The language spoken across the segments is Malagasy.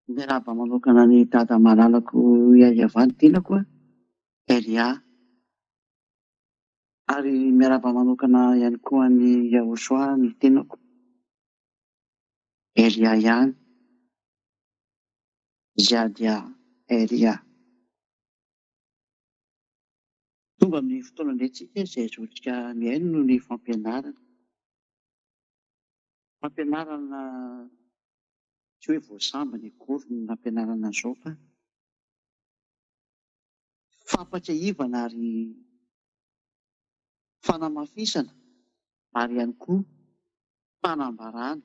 Miarahaba manokana an'i Dada malalako Yayava ny tenako a, LA. Ary miarahaba manokana ihany koa an'i Yahoshua ny tenako, LA ihany, Ziadia LA. Tonga amin'ny fotoana indray tsika izay azotsika mihaino ny fampianarana. Fampianarana tsy hoe vao sambany akory no nampianarana an'izao fa fampatsiahivana ary fanamafisana ary ihany koa fanambarana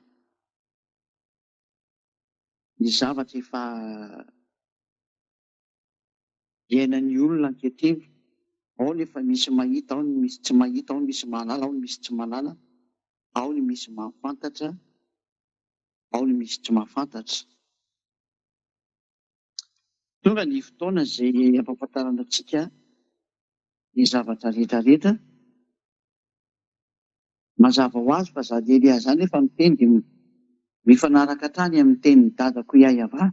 ny zavatra efa iainan'ny olona ankehitriny. Ao ny efa misy mahita, ao ny misy tsy mahita, ao ny misy mahalala, ao ny misy tsy mahalala, ao ny misy mahafantatra, ao ny misy tsy mahafantatra. Tonga ny fotoana izay hampahafantarana antsika ny zavatra rehetra rehetra. Mazava ho azy fa za Delia zany efa miteny dia mifanaraka hatrany amin'ny tenin'i dadako Yayava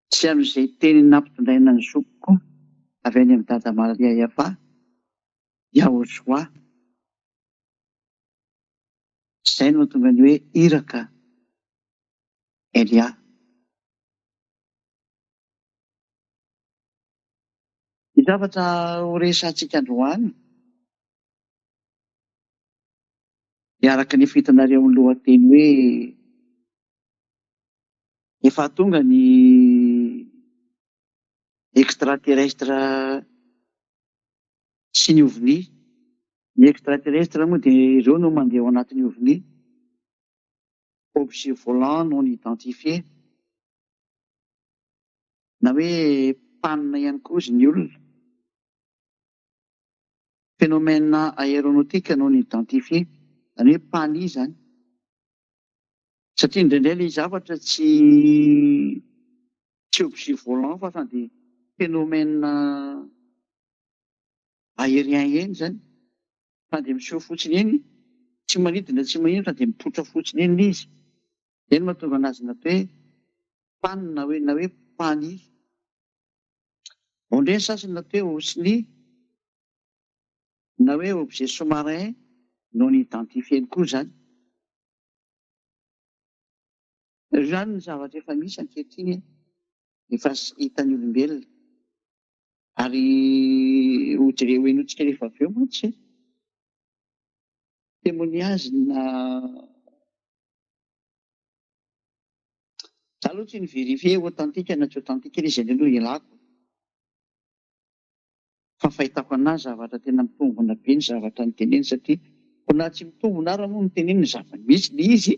sy amin'izay teny nampitondraina ny zokiko avy any amin'i dada Maria Yayava, Yahoshua. Izay no mahatonga ny hoe iraka Elia. Ny zavatra ho resahantsika androany dia araka ny efa hitanareo amin'ny lohateny hoe efa tonga ny extraterrestre sy ny ovni. Ny extraterrestre moa dia ireo no mandeha ao anatin'ny ovni, objet volant non identifié, na hoe mpanina ihany koa izy ny olona, phénomène aéronautique non identifié, izany hoe PANI izany. Satria indraindray ilay zavatra tsy tsy objet volant fa sady phénomène aérien eny izany, fa dia miseho fotsiny eny, tsy manidina tsy manino fa dia mipoitra fotsiny eny ilay izy. Izay no mahatonga anazy natao hoe pan na hoe na hoe pani. Ao indray ny sasany natao hoe osni na hoe objet sous-marin non identifié koa izany. Ireo izany ny zavatra efa misy ankehitriny efa hitan'ny olombelona. Ary ho jereo henointsika rehefa avy eo mantsy témoignage na za aloha tsy ni-verifier authentique na tsy authentique ilay izy aloha ialako fa ny fahitako anazy zavatra tena mitombona be ny zavatra noteneniny satria koa na tsy mitombona ara moa noteneniny zava-misy ilay izy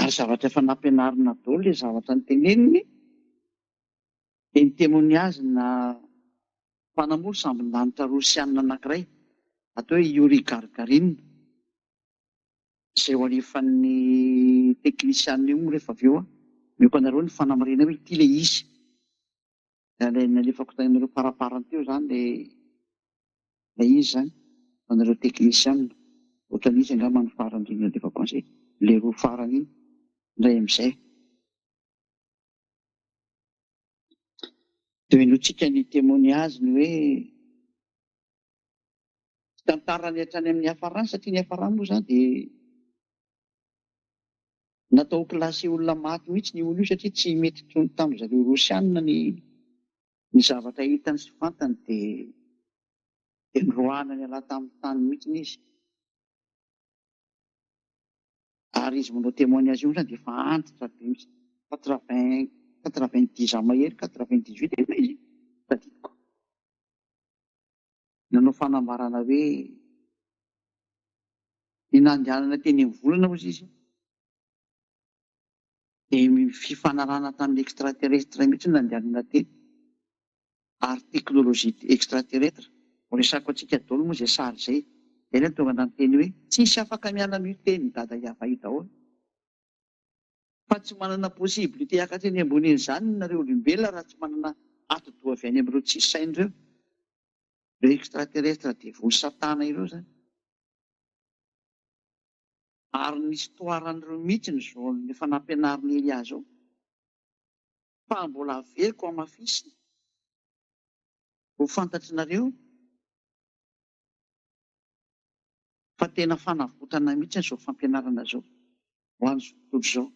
ary zavatra efa nampianarina daholo ilay zavatra noteneniny dia ny témoignage na mpanamory sambon-danitra rosiana anankiray atao hoe Yuri Gagarin izay ho alefan'ny teknisiana io moa rehefa avy eo omeko anareo ny fanamarihana hoe ity ilay izy. Ilay nalefako tany aminareo faraparany teo izany ilay ilay izy izany ho anareo teknisiana. Ohatran'izy angamba no farany indrindra nalefako an'izay, ilay roa farany iny indray amin'izay. Dia henointsika ny témoignage ny hoe fitantarany hatrany amin'ny hafarany satria ny hafarany moa izany dia natao ho classé olona maty mihitsy ny olona io satria tsy mety intsony tamin-dry zareo Rosiana ny ny zavatra hitany sy fantany dia dia noroahana niala tamin'ny tany mihitsy izy. Ary izy manao témoignage io moa izany dia efa antitra be mihitsy, quatre-vingt, quatre-vingt-dix ans mahery, quatre-vingt-dix-huit eo izy, tadidiko. Nanao fanambarana hoe ny nandehanana teny amin'ny volana hozy izy dia fifanarahana tamin'ny extraterrestre mihitsy no nandehanana teny ary technologie extraterretre. Ho resako antsika daholo moa izay sary izay. Izay no tonga niteny hoe tsisy afaka miala amin'io tenin'i Dada Yava io daholo. Fa tsy manana possibilité hiakatra eny ambony eny izany nareo olombelona raha tsy manana atidoha avy any amin'ireo tsisy saina ireo. Ireo extraterrestre devoly satana ireo izany. Ary ny histoire an'ireo mihitsy izao efa nampianarin'i Elia izao. Fa mbola averiko hamafisina ho fantatrinareo fa tena fanavotana mihitsy izao fampianarana izao ho an'izao tontolo izao.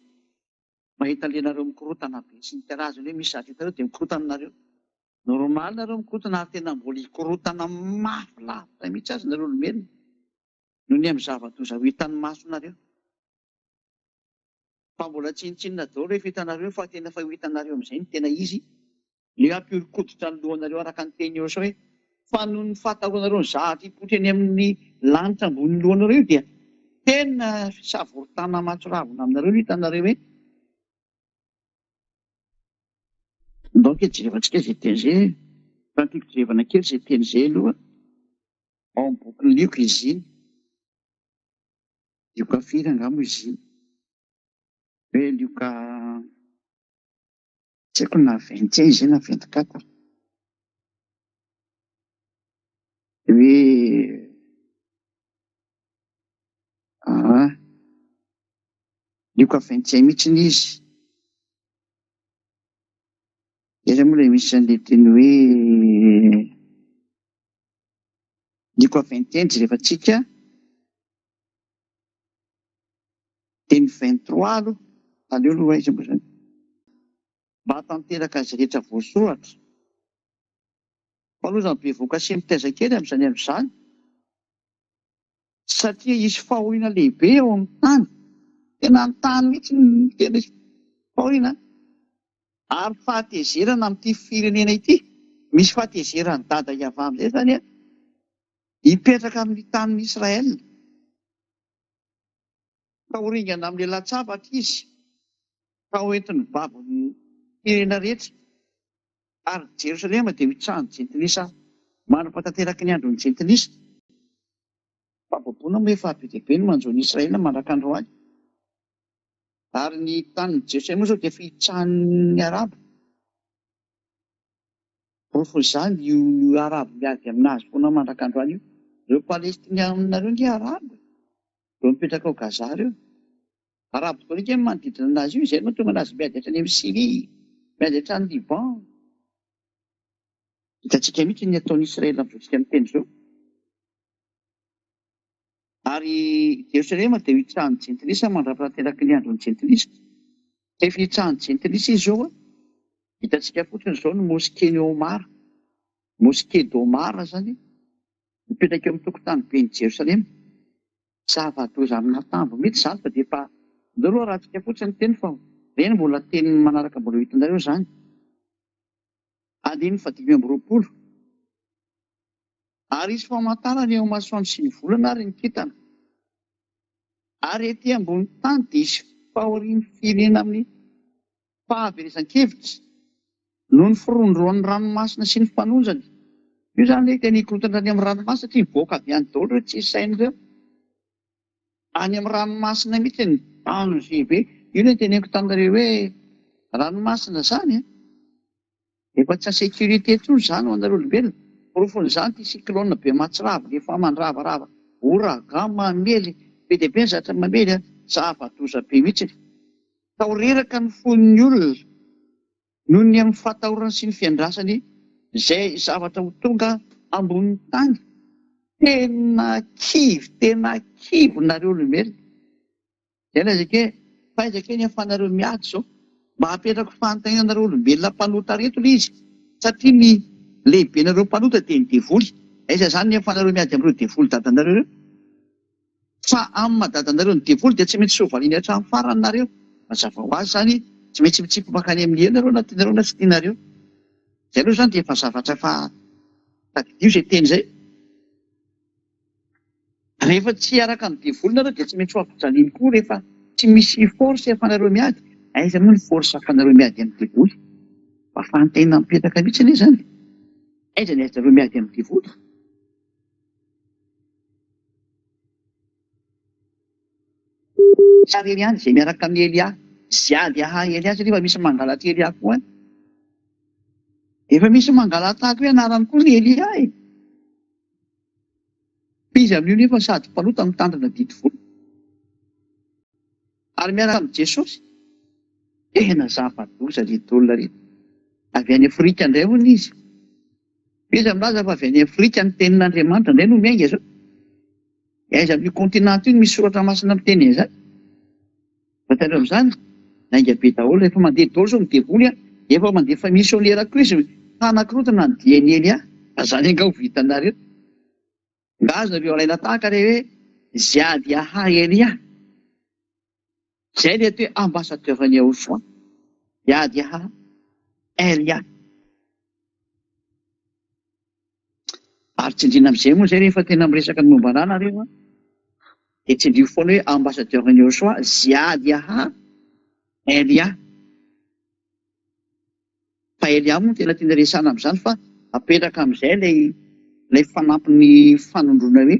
Mahita le nareo mikorotana be sy ny karazany hoe misy zavatra hitanareo dia mikorotana nareo. Normal nareo mikorotana ary tena mbola hikorotana mafy lavitra mihitsy aza nareo olombelona noho ny amin'ny zava-doza ho hitan'ny masonareo. Fa mbola tsinontsinona daholo rehefa hitanareo fa tena efa ho hitanareo amin'izay ny tena izy, le hampihoron-koditra ny lohanareo araka ny tenin'i Yehosua hoe, Fa noho ny fahatahoranareo ny zavatra hipoitra eny amin'ny lanitra ambonin'ny lohanareo io dia tena fisavoritana mahatsiravina aminareo no hitanareo hoe Ndao ange jerevantsika izay teny izay e! Fa ny tiako jerevana kely izay teny izay aloha, ao amin'ny bokin'i Lioka izy iny. Lioka firy angaha moa izy iny? Hoe Lioka tsy haiko na 21 izy iny na 24. Hoe aa Lioka 21 mihitsy izy. Aiza moa ilay misy an'ilay teny hoe Lioka 21 jerevantsika. Teny 23 aloha, aleo aloha aiza moa izany. Mba hahatanteraka izay rehetra voasoratra. Fa loza ny bevohoka sy mitaiza kely amin'izany andro izany, satria hisy fahoriana lehibe eo amin'ny tany. Tena ny tany mihitsy no tena hisy fahoriana. Ary fahatezerana amin'ity firenena ity. Misy fahatezeran'i Dada Yavah amin'izay izany an. Hipetraka amin'ny tanin'i Israel. Ka ho ringana amin'ny lalan-tsabatra izy, ka ho entiny babo ny firenena rehetra, ary Jerosalema dia ho itsahan'ny jentilisa mandra-pahatanteraky ny andron'ny jentilisa. Fahababoana moa efa be dia be no manjo an'i Israel mandraka androany, ary ny tanin'i Jerosalema moa izao dia efa itsahan'ny Arabo. Porofon'izany io Arabo miady aminazy foana mandraka androany io. Ireo Palestinianina ireo nge Arabo e! Ireo mipetraka ao Gaza ireo. Arabo daholo nge ny manodidina anazy io, izay no mahatonga anazy miady hatrany amin'ny Syrie, miady hatrany Liban. Hitantsika mihitsy ny ataon'i Israel amin'izao tsika miteny izao. Ary Jerosalema dia ho itsahan'ny jentilisa mandra-pahateraky ny andron'ny jentilisa. Efa itsahan'ny jentilisa izy izao an! Hitantsika fotsiny izao ny mosquée-n'i Omar, mosquée d'Omar izany, mipetraka eo amin'ny tokotaniben'i Jerosalema. Zava-doza amin'atambo mihitsy izany fa dia efa, ndao aloha arahantsika fotsiny ny teny fa ireny mbola teny manaraka mbola ho hitanareo izany. Andininy fahadimy amby roapolo. Ary hisy famantarana eo amin'ny masoandro sy ny volana ary ny kintana. Ary ety ambony tany dia hisy fahorian'ny firenena amin'ny fahaverezan-kevitra noho ny firohondrohan'ny ranomasina sy ny fanonjany. Io izany ilay tena hikorontana any amin'ny ranomasina satria hivoaka avy any daholo ireo tsisy saina ireo. Any amin'ny ranomasina mihitsy ny danger be. Io ilay noteneniko taminareo hoe ranomasina izany an! Efa tsy en sécurité intsony izany ho anareo olombelona. Porofon'izany ity cyclone be mahatsiravina efa mandravarava, ouragan mamely, be dia be ny zavatra mamely an, zava-doza be mihitsy. Ka ho reraka ny fon'ny olona noho ny amin'ny fahatahorany sy ny fiandrasany izay zavatra ho tonga ambonin'ny tany. Tena kivy, tena kivy nareo olombelona. Zay lazaiko hoe fa aiza kay ny afahanareo miady zao? Mba apetrako fanontaniana anareo olombelona mpanota reto le izy satria ny lehibenareo mpanota dia ny devoly. Aiza zany ny afahanareo miady amin'ireo devoly dadanareo ireo? Fa amin'ny maha dadanareo ny devoly dia tsy maintsy soavaliany hatramin'ny farany nareo. Mazava ho azy zany tsy maintsy mitsipy mankany amin'ny helo nareo na tianareo na tsy tianareo. Zay aloha zany dia efa zavatra efa tadidio zay teny zay. Rehefa tsy hiaraka amin'ny devoly nareo dia tsy maintsy ho ampijaliany koa rehefa tsy misy force afanareo miady. Aiza moa ny force afanareo miady amin'ny devoly? Mba fanontaniana mipetraka mihitsy anie izany. Aiza ny azonareo miady amin'ny devoly? Tsara irery ihany izay miaraka amin'i Elia. Ziady aha Elia satria efa misy mangalatra Elia koa any. Efa misy mangalatahaka hoe anarany koa ny Elia e. Fa izy amin'io nefa sady mpanota no mitandrina didy folo. Ary miaraka amin'i Jesosy. Tena zava-doza ireto olona ireto. Avy any Afrika indray hono izy. Iza milaza fa avy any Afrika ny tenin'Andriamanitra indray no miainga izao? Aiza amin'io continent io no misy soratra masina miteny an'izany? Fantatrareo amin'izany? Lainga be daholo, rehefa mandeha daholo izao ny devoly an, efa mandefa missionnaire koa izy hanakorontana ny dian'i Elia, fa izany angaha ho vitanareo? Nga azonareo alaina tahaka le hoe Ziad Yaha Elia? Zay le atao hoe ambassadeur an'i Yahoshua, Ziad Yaha Elia. Ary tsindriana amizay moa zay rehefa tena miresaka ny momba anah nareo an, de tsindrio foana hoe ambassadeur an'i Yahoshua, Ziad Yaha Elia. Fa Elia moa no tena tiana resahana amin'izany fa apetraka amin'izay ilay ilay fanampin'ny fanondroana hoe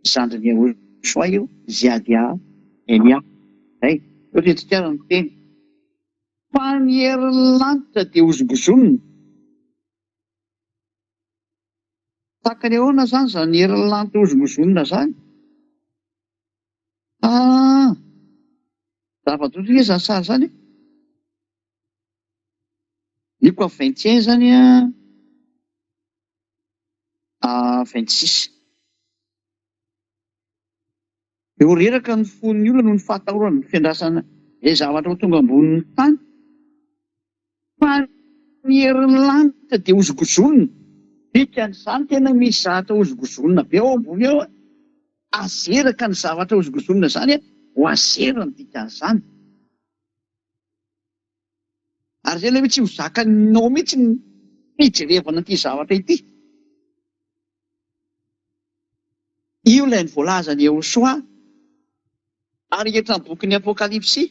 zandrin'i Yehoshoa io, Ziadia Elia. Zay. Eo ilay tsikera ny teny. Fa ny herin'ny lanitra dia hozongozonina. Tahaka ny ahoana izany izany herin'ny lanitra hozongozonina izany? Ah! Zava-doza ange izany sary izany e! Lioka 21 zany a 26. Dia ho reraka ny fon'ny olona noho ny fahatahorana ny fiandrasana izay zavatra ho tonga ambonin'ny tany. Fa ny herin'ny lanitra dia hozongozonina. Dikan'izany tena misy zavatra hozongozonina be ao ambony ao. Azeraka ny zavatra hozongozonina izany, ho azera ny dikan'izany. Ary izay ilay hoe tsy ho zakanao mihitsy ny fijerevana an'ity zavatra ity. Io ilay voalazan'i Yehoshoa ary eto amin'ny bokin'ny Apokalypsy.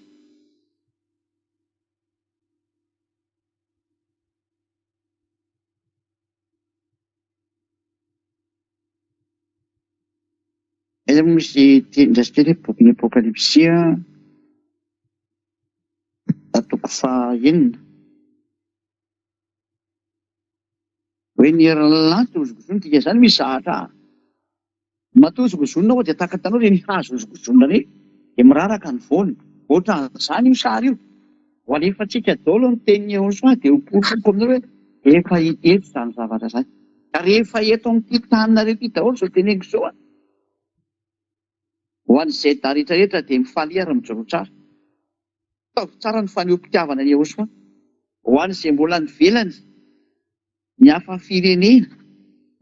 Aiza moa misy teny raisiko kely hoe bokin'ny Apokalypsy toko faha enina. Hoe ny herin'ny lanitra hozongozonina, dikan'izany misy zavatra matoa hozongozonina ao dia tahaka hitanao ireny hazo hozongozonina ireny dia miraraka ny voany. Ohatran'izany io sary io. Ho alefantsika daholo ny tenin'i Yehosua dia ho porofoko aminareo hoe efa hita eto izany zavatra izany. Ka rehefa eto amin'ity taninareo ity daholo izao teneniko izao an! Ho an'izay da rehetra rehetra dia mifalia ary mijoroa tsara. Ataovy tsara ny fanehoam-pitiavana an'i Yehosua. Ho an'izay mbola any ivelany, ny hafa firenena,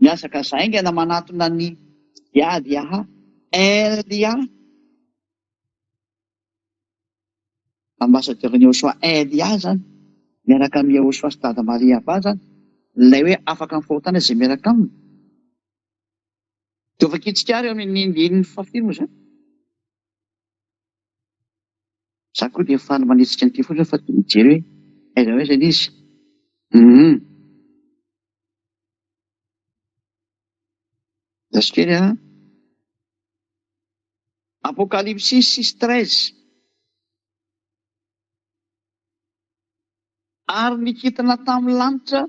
mihazakaza haingana manatona an'i Yad Yaha Elia. Ambassadeur-n'i Yehosua Elia izany, miaraka amin'i Yehosua sy Dada Maria Abba izany, ilay hoe afaka amin'ny fahotana izay miaraka aminy. Dia vakintsika ary amin'ny andininy fahafiry moa izany? Za koa dia faly manetsika an'ity fotsiny fa dia mijery hoe aiza ho aiza ilay izy. Hum. Andraso kely an. Apokalypsy 6:13. Ary ny kintana tamin'ny lanitra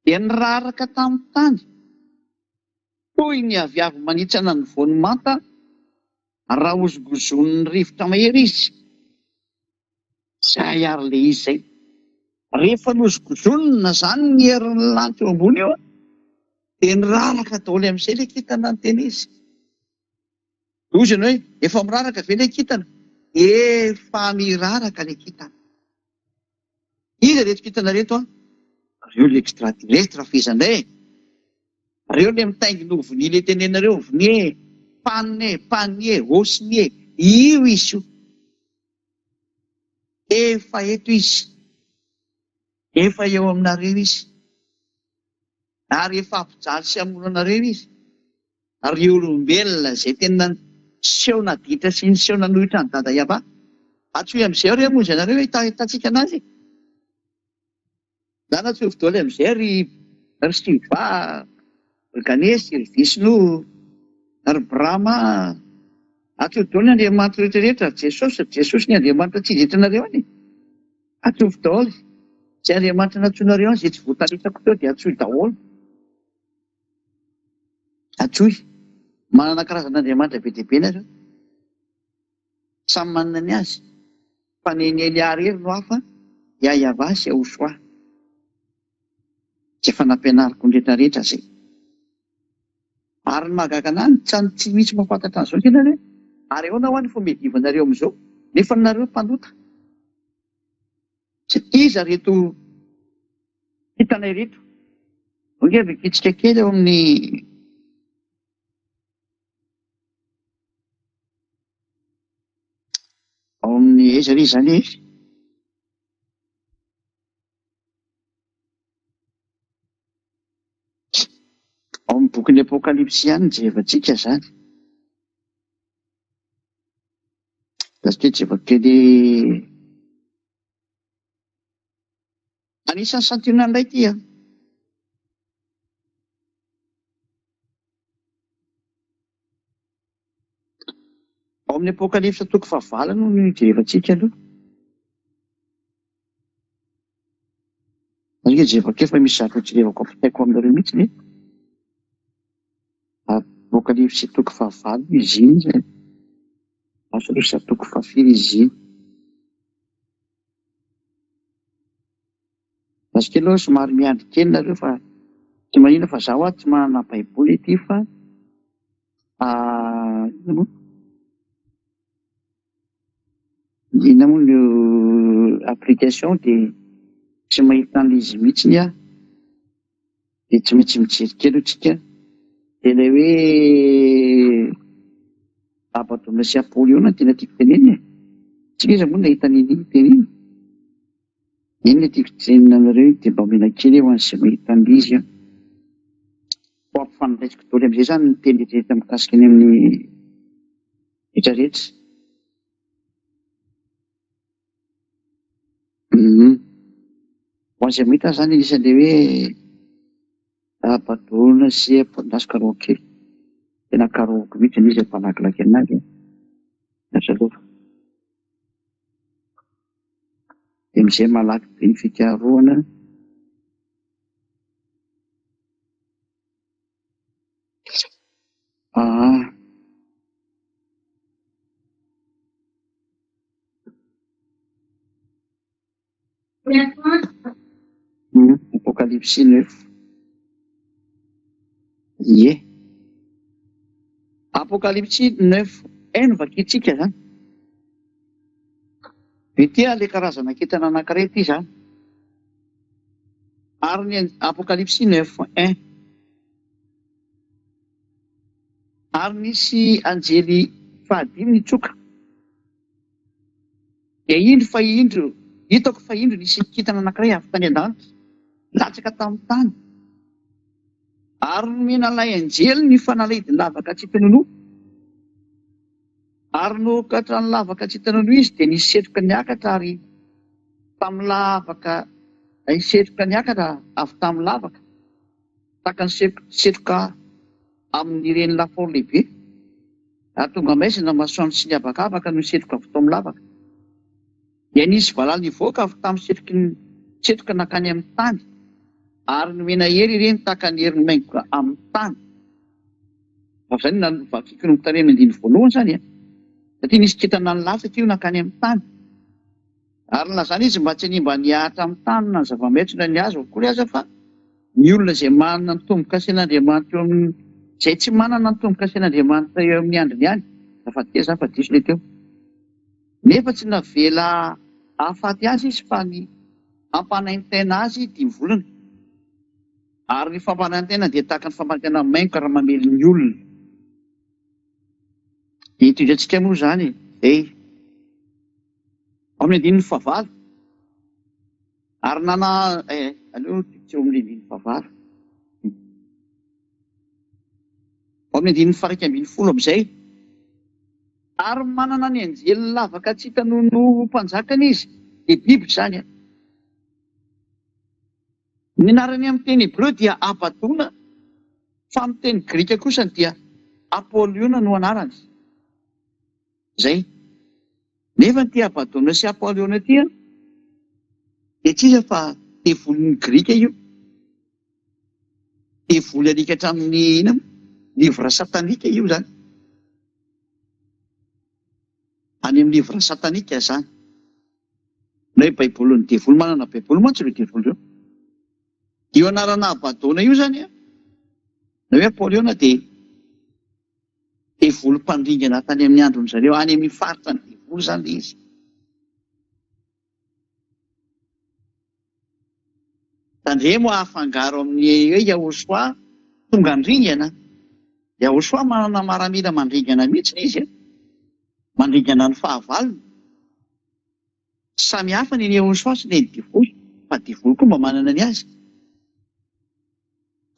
dia niraraka tamin'ny tany, toy ny aviavy manitsana ny voany manta raha hozongozonin'ny rivotra mahery izy. Izay ary ilay izy izay. Rehefa nozongozonina izany ny herin'ny lanitra eo ambony eo, dia niraraka daholo amin'izay ilay kintana niteny izy. Hoy izy hoe, efa miraraka ve ilay kintana? Efa miraraka ilay kintana. Iza ireto kintana ireto an? Reo le extraterrestre fehizanay e! Reo le mitaingina ovni le tenenareo ovni e! Panne e! Panier e! Osni e! Io izy io! Efa eto izy! Efa eo aminareo izy! Ary efa hampijaly sy hamono anareo izy! Ry olombelona izay tena niseho naditra sy niseho nanohitra an'i Dada Yaba. Antsoy amin'izay re hamonjy anareo hitahitantsika anazy e. Zany antsoy daholo amin'izay ry ry Shiva, ry Ganesha, ry Vishnu, ry Brahma. Antsoy daholo ny andriamanitra rehetra rehetra, ry Jesosy, ry Jesosy ny andriamanitra tsy hiditranareo any e. Antsoy daholo. Izay andriamanitra nantsoinareo any izay tsy voatanisako teo dia antsoy daholo. Antsoy. Manana karazana Andriamanitra be dia be nareo. Samy manana ny azy. Fa ny an'i Elia irery no hafa, Yahyaavah sy Yahoshuah. Izay efa nampianariko ny rehetra rehetra izay. Ary ny mahagaga anah, ny tsy tsy misy mahafantatra an'izao ange nareo e! Ary ahoana hoa ny fomba iadivanareo amin'izao, nefa nareo mpanota? Tsy iza reto kintana ireto? Ange vakintsika kely ao amin'ny. Ao amin'ny aiza re izany e? Ao amin'ny bokin'ny Apokalypsy ihany no jerevantsika izany. Lasa kely jerevako kely. Anisan'ny santionany indray ity an. Ao amin'ny Apokalypsa toko fahavalo no hijerevantsika aloha. Ange jerevako kely fa misy zavatra jerevako ampitaiko aminareo mihitsy ve? Apokalypsy toko fahavalo izy iny zany. Asa aloha sa toko fahafiry izy iny. Azo kely aloha somary miandry kely nareo fa tsy maninona fa zaho ato tsy manana baiboly ety fa inona moa inona moa ny application dia tsy mahita an'ilay izy mihitsy aho dia tsy maintsy mijery kely aloha tsika dia ilay hoe Abaddon sy Apollyon no tena tiako tenenina e! Tsika iza moa nahita an'iny teny iny? Iny no tiako tenenina anareo iny dia mba omena kely ho an'izay mahita an'ilay izy an! Ho ampifandraisiko daholo amin'izay izany ny teny rehetra rehetra mikasika ny amin'ny rehetra rehetra. Hum. Ho an'izay mahita azy izany anisan'ilay hoe Abaddon sy Apollyon karaoke. Tena karaoke mihitsy ilay izy hampalakilaky anazy an! Lasa aloha. Dia amin'izay malaky be ny fikarohana. Aa. Apokalypsy neuf. Ie. Apokalypsy neuf un no vakintsika zany. Ity le karazana kintana anankiray ity zany. Ary ny Apokalypsy neuf un. Ary nisy anjely fahadimy nitsoka. Dia indro fa indro, hitako fa indro nisy kintana anankiray avy tany an-danitra, latsaka tamin'ny tany. Ary nomena ilay anjely ny fanalahidin'ny lavaka tsy hita nonoa. Ary nokatra ny lavaka tsy hita nonoa izy, dia nisy setroka niakatra ary tamin'ny lavaka, setroka niakatra avy tamin'ny lavaka, tahaka ny setroka amin'ireny lafaoro lehibe, ary tonga maizina ny masoandro sy ny habakabaka noho ny setroka avy tao amin'ny lavaka. Dia nisy valala nivoaka avy tamin'ny setroky ny setroka nankany amin'ny tany, ary nomena hery ireny tahaka ny herin'ny maingoka amin'ny tany. Avy izany no novakiko ny tarehin'ny andininy voalohany izany e! Satria nisy kintana nilatsaka io nankany amin'ny tany. Ary nilazana izy mba tsy hanimba ny ahitra amin'ny tany na ny zava-maitso na ny hazo akory aza fa ny olona izay manana ny tombo-kasen'Andriamanitra eo amin'ny izay tsy manana ny tombo-kasen'Andriamanitra eo amin'ny andriny ihany, azafady kely za fa diso le teo, nefa tsy navela hahafaty azy izy fa ny hampanaintaina azy dimy volana, ary ny fampanaintaina dia tahaka ny fampanaintaina maingoka raha mamely ny olona. Dia hitondra antsika moa izany e! Ao amin'ny andininy fahavalo. Ary nana eh, aleo tsy eo amin'ny andininy fahavalo. Ao amin'ny andininy faha 11 amin'izay. Ary manana ny anjely lavaka tsy hita noho no ho mpanjakany izy, dia biby izany an. Ny anarany amin'ny teny hebreo dia Abadona, fa amin'ny teny grika kosa dia Apoliona no anarany. Izay. Nefa ity Abadona sy Apoliona ity an, dia tsy iza fa devolin'ny grika io. Devoly alika hatramin'ny inona moa? Livre satanique io izany. Any amin'ny livre satanique izany. Na hoe baibolin'ny devoly, manana baiboly mantsy ireo devoly ireo. Io anarana Abadona io izany an, na hoe Apoliona dia devoly mpandringana tany amin'ny andron-dry zareo, any amin'ny faritra ny devoly izany ilay izy. Tandremo hahafangaro amin'ny hoe Yahoshua tonga handringana. Yahoshua manana maramila mandringana mihitsy izy an! Mandringana ny fahavalony. Samy hafa ny an'i Yahoshua sy ny an'i devoly, fa devoly koa mba manana ny azy.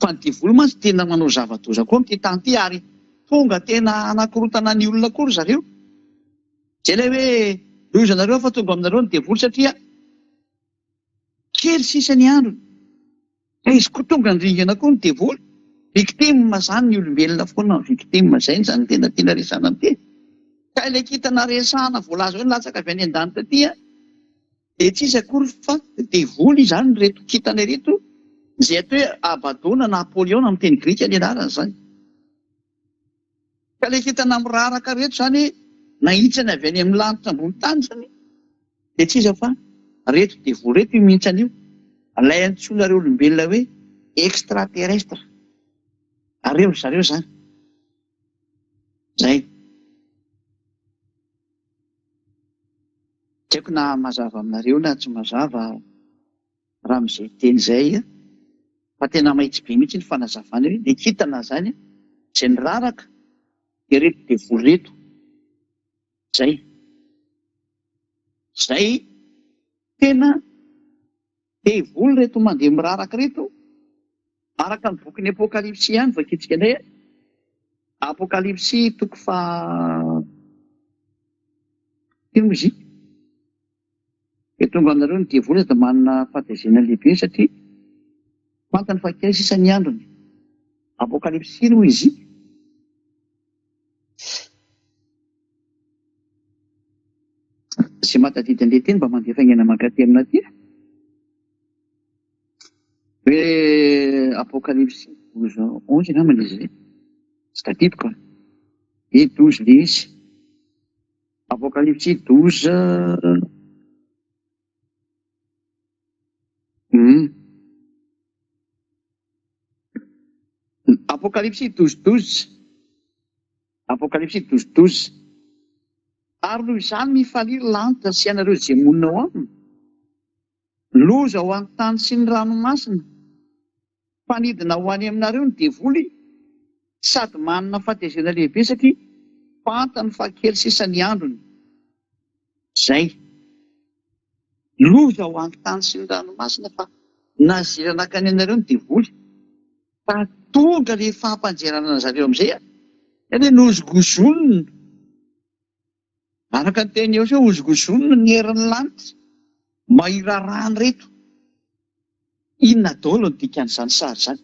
Fa ny devoly mantsy tena manao zava-doza koa amin'ity tany ity ary tonga tena hanakorotana ny olona koa ry zareo. Izay ilay hoe lozanareo fa tonga aminareo ny devoly satria kely sisa ny androny. Ka izy koa tonga handringana koa ny devoly. Victime izany ny olombelona foana no victime. Izay izany no tena tiana resahana amin'ity e. Ka ilay kintana resahana voalaza hoe nilatsaka avy any an-danitra aty an, dia tsy iza akory fa devoly izany ireto kintana ireto, izay atao hoe Abadona na Apoliona amin'ny teny grika ny anarany izany. Ka ilay kintana miraraka ireto izany nahitsany avy any amin'ny lanitra ambony tany izany dia tsy iza fa ireto devoly ireto io mihintsana io, ilay antsoinareo olombelona hoe extraterrestre. Ary ry zareo izany. Izay. Tsy haiko na mazava aminareo na tsy mazava raha amin'izay teny izay fa tena mahitsy be mihitsy ny fanazavana hoe ny kintana izany izay niraraka dia ireto devoly ireto. Izay. Izay tena devoly ireto mandeha miraraka ireto araka ny bokin'ny Apokalypsy ihany vakintsika indray a. Apokalypsy toko faha firy moa izy ity? Dia tonga aminareo ny devoly sady manana fahatezena lehibe satria fantany fa kely sisa ny androny. Apokalypsy firy moa izy ity? Izay mahatadidy an'ilay teny mba mandefa haingana mankaty amina aty e. Hoe Apokalypsy 12 11 angamba ilay izy e. Tsy tadidiko a. E 12 ilay izy. Apokalypsy 12 Hum. Apokalypsy 12 12 Apokalypsy 12 12 Ary noho izany mifalia ry lanitra sy ianareo izay monina ao aminy. Loza ho an'ny tany sy ny ranomasina. Mpanidina ho any aminareo ny devoly sady manana fahatezena lehibe satria fantany fa kely sisa ny androny. Zay. Loza ho an'ny tany sy ny ranomasina fa nazera nankany aminareo ny devoly. Fa tonga le fampanjerana an'zareo amizay a! Zany hoe nozongozonina. Araka ny teny Yehosua hoe hozongozonina ny herin'ny lanitra mba hirarahana ireto. Inona daholo ny dikan'izany sary izany?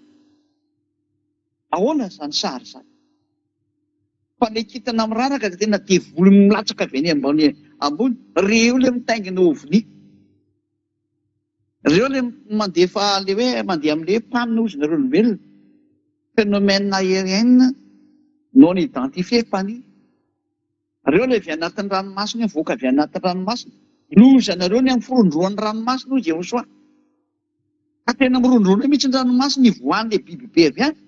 Ahoana izany sary izany? Fa ilay kintana miraraka dia tena devoly milatsaka avy any ambany ambony. Ireo ilay mitaingina ovni. Ireo ilay mandefa ilay hoe mandeha amin'ilay hoe panne hozy nareo olombelona. Phénomène aérien non identifié, PANI. Reo ilay avy anatin'ny ranomasina io, mivoaka avy anatin'ny ranomasina. Lozanareo ny amin'ny firondroan'ny ranomasina hoy Jehosoa. Ka tena mirondrona mihitsy ny ranomasina ivoahan'ilay biby be avy any.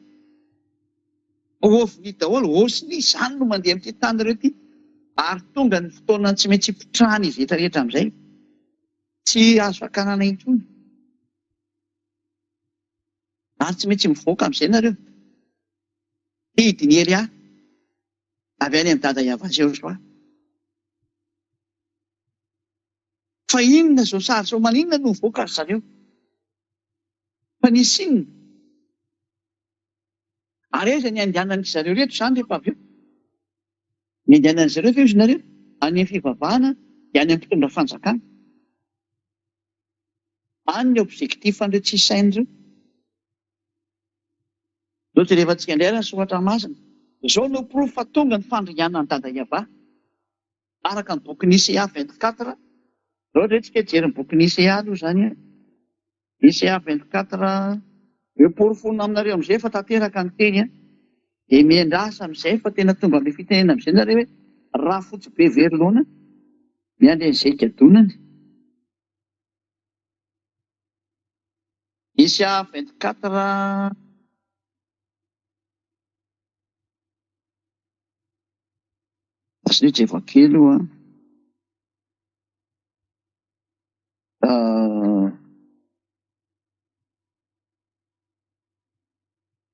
Ovni daholo, osni, izany no mandeha amin'ity tany ireo ity. Ary tonga ny fotoana tsy maintsy hipotrahana izy rehetra rehetra amin'izay. Tsy azo sakanana intsony. Ary tsy maintsy mivoaka amin'izay nareo. Hidin'i Elia. Avy any amin'i Dada Yavah Jehosoa. Fa inona izao sary izao? Maninona no mivoaka ry zareo? Fa nisy inona? Ary aiza ny andehanan'dry zareo ireto izany rehefa avy eo? Ny andehanan'dry zareo ve hozy nareo? Any amin'ny fivavahana dia any amin'ny mpitondra fanjakana. Any ny objectif an'ireo tsisy saina ireo. Zao jerevantsika indray ary ny soratra masina. Izao no porofo fa tonga ny fandringanan'i Dada Yavah. Araka ny bokin'i Isaiah 24. Zao indray tsika hijery ny bokin'i Isaiah aloha izany an. Isaiah 24. Eo porofoina aminareo amin'izay fa tanteraka ny teny an. Dia miandrasa amin'izay fa tena tonga amin'ilay fitenena amin'izay nareo hoe rafotsy be very laona. Miandry an'izay higadonany. Isa 24. Asio jevo kely aloha.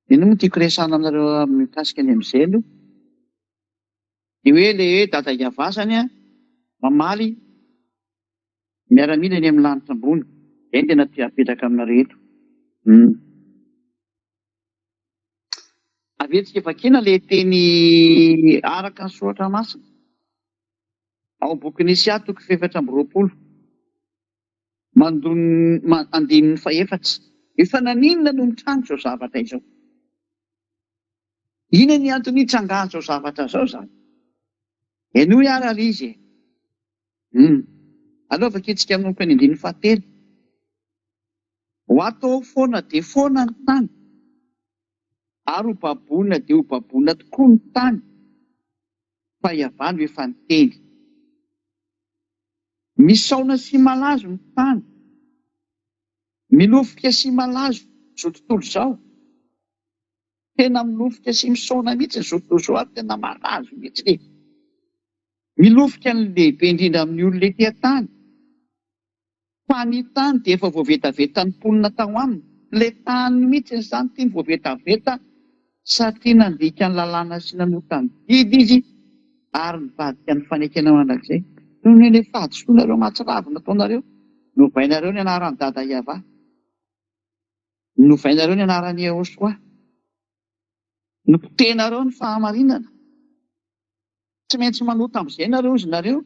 Inona moa tiako resahana aminareo mikasika ny MZ aloha? Ny hoe le hoe dada iavazany an, mamaly miaramila eny amin'ny lanitra ambony. Izay no tena tia apetraka aminareo eto. Hum. Averintsika vakiana le teny araka ny soratra masina. Ao amin'ny bokin'i Isia toko faha-24. Mandon andininy fahefatra. Efa naninona no mitranga izao zavatra izao? Inona ny antony hitrangan'izao zavatra izao izany? Henoy ary ary izy e. Hum. Aleo vakintsika manomboka ny andininy fahatelo. Ho atao foana dia foana ny tany, ary ho baboina dia ho baboina tokoa ny tany, fa Iavah no efa niteny. Misaona sy malazo ny tany. Milofika sy malazo izao tontolo izao. Tena milofika sy misaona mihitsy izao tontolo izao ary tena malazo mihitsy e. Milofika ny lehibe indrindra amin'ny olona ety an-tany. Fa ny tany dia efa voavetavetan'ny mponina tao aminy. Ilay tany mihitsy izany ity no voavetaveta satria nandika ny lalàna sy nanota ny didy izy ary nivadika ny fanekena mandrakizay. Noho ny ilay fahadisoanareo mahatsiravina ataonareo, novainareo ny anaran'i Dada Yavah, novainareo ny anaran'i Yehoshoa, nopotehinareo ny fahamarinana. Tsy maintsy manota amin'izay nareo izy nareo,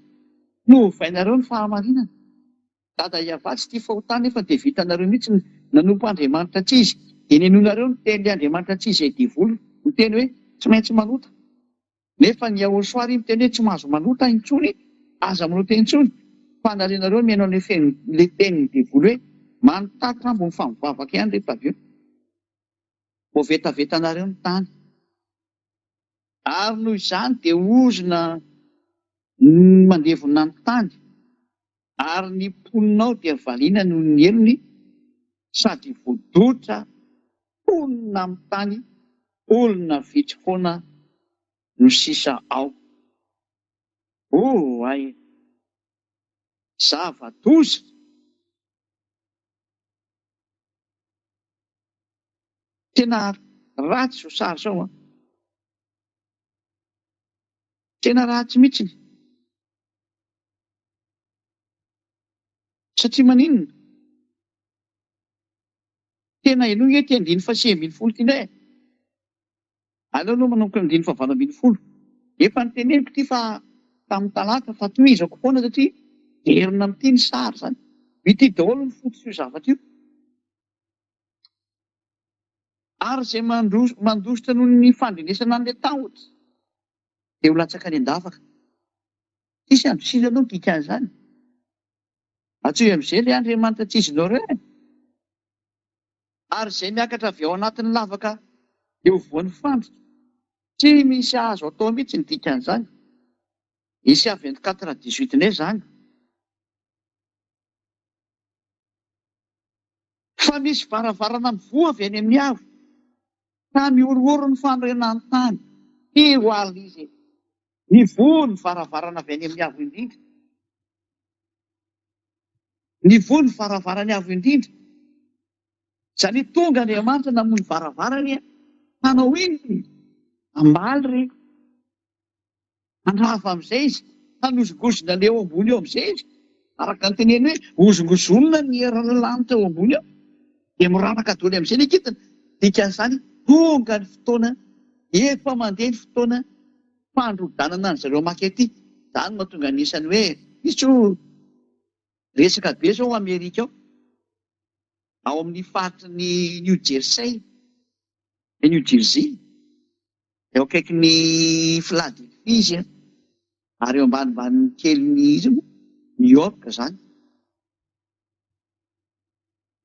novainareo ny fahamarinana. Dada Yavah tsy tia fahotana nefa dia vitanareo mihitsy ny nanompo Andriamanitra tsy izy dia nenoinareo ny tenin'ilay Andriamanitra tsy izy izay devoly miteny hoe tsy maintsy manota nefa ny Yahoshuah ry miteny hoe tsy mahazo manota intsony aza manota intsony fa narianareo mihaino an'ilay feon'ilay tenin'ny devoly hoe manotaka ambony fa mivavaka ihany rehefa avy eo voavetavetanareo ny tany. Ary noho izany dia ozona ny mandevona ny tany, ary ny mponina ao dia valiana noho ny helony, sady voadotra mponina amin'ny tany, olona vitsy foana no sisa ao. Oay! Zava-doza! Tena ratsy izao sary izao an! Tena ratsy mihitsiny. Satria maninona? Tena henoy nge ity andininy faha-19 ity indray e! Aleo aloha manomboka ny andininy faha-18. Efa noteneniko ity fa tamin'ny talata fa tohizako foana satria verina amin'ity ny sary izany. Ity daholo ny fototr'io zavatra io. Ary izay mandositra noho ny fandrenesana an'ilay tahotra dia ho latsaka any an-davaka. Tsisy andosirana aloha ny dikan'izany. Antsoy amin'izay ilay Andriamanitra tsy izy nareo e! Ary izay miakatra avy ao anatin'ny lavaka dia ho voan'ny fandrika. Tsy misy azo atao mihitsy ny dikan'izany. Isa 24 18 indray izany. Fa misy varavarana mivoha avy any amin'ny avo, ka mihorohoro ny fanorenan'ny tany. Teo àry izy e! Nivoha ny varavarana avy any amin'ny avo indrindra. Nivoha ny varavarany avo indrindra. Izany hoe tonga Andriamanitra namoha ny varavarany hanao inona? Hamaly re. Handrava amin'izay izy, hanozongozona ilay eo ambony eo amin'izay izy. Araka ny teneny hoe hozongozonina ny herin'ny lanitra eo ambony eo. Dia miraraka daholo amin'izay ny kintana. Dikan'izany, tonga ny fotoana, efa mandeha ny fotoana fandrodanana an-dry zareo maka ety. Izany no mahatonga ny isany hoe misy io resaka be izao ao Amerika ao, ao amin'ny faritry ny New Jersey, New Jersey. Eo akaikin'i Philadelphie izy an, ary eo ambanimbany kelin'i iza moa? New York izany.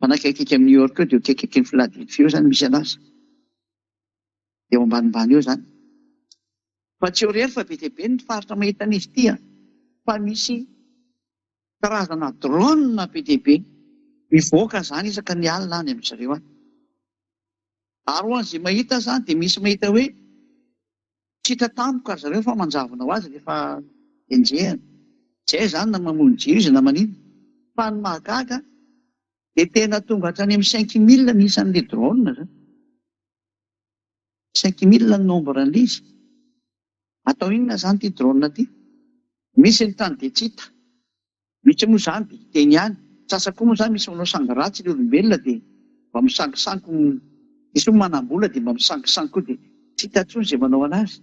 Manakaikaiky amin'i New York eo dia eo akaikikaikin'i Philadelphie eo izany misy anazy. Eo ambanimbany eo izany. Fa tsy eo irery fa be dia be ny faritra mahita an'izy ity an. Fa misy. Karazana drone be dia be mivoaka izany isaka ny alina any amin-dry zareo any. Ary ho an'izay mahita izany dia misy mahita hoe tsy hita tampoka ry zareo fa manjavona ho azy rehefa enjehina. Tsy hay izany na mamono jiro izy na maninona. Fa ny mahagaga dia tena tonga hatrany amin'ny 5000 ny isan'ilay drone izany. 5000 ny nombre an'ilay izy. Atao inona izany ity drone ity? Misy ny tany dia tsy hita. Misy moa izany dia hita eny ihany. Sasa koa moa izany misy manao sangy ratsy ny olombelona dia mba misangisangy, misy moa manam-bola dia mba misangisangy koa dia tsy hita intsony izay manao anazy.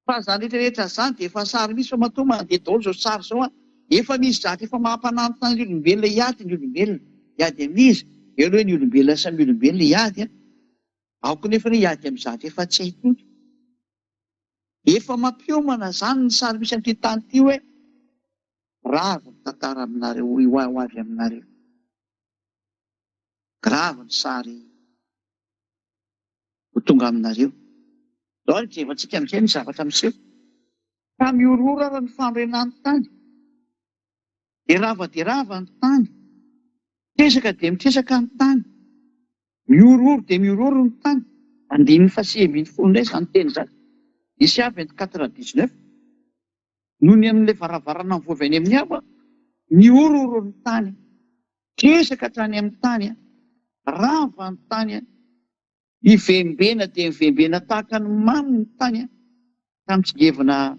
Fa izany rehetra rehetra izany dia efa sary misy fa matoa mandeha daholo izao sary izao an! Efa misy zavatra efa mampanantona ny olombelona hiady ny olombelona. Hiady amin'iza? Eo aloha hoe ny olombelona samy olombelona hiady an! Ao koa nefa hoe hiady amin'ny zavatra efa tsy hay intsony. Efa mampiomana izany ny sary misy amin'ity tany ity hoe grave ny tantara aminareo ho avy aminareo. Grave ny sary ho tonga aminareo. Izao ary jerevantsika amin'izay ny zavatra miseho. Fa mihorohoro ara ny fanorenan'ny tany. Dia rava dia rava ny tany. Mitresaka dia mitresaka ny tany. Mihorohoro dia mihorohoro ny tany. Andininy faha-19 indray izany teny izany. Isaia 24 19. Noho ny amin'ilay varavarana mivoha avy any amin'ny avo, nihorohoro ny tany. Tresaka hatrany amin'ny tany, rava ny tany, nivembena dia nivembena tahaka ny mamy ny tany, ka mitsingevina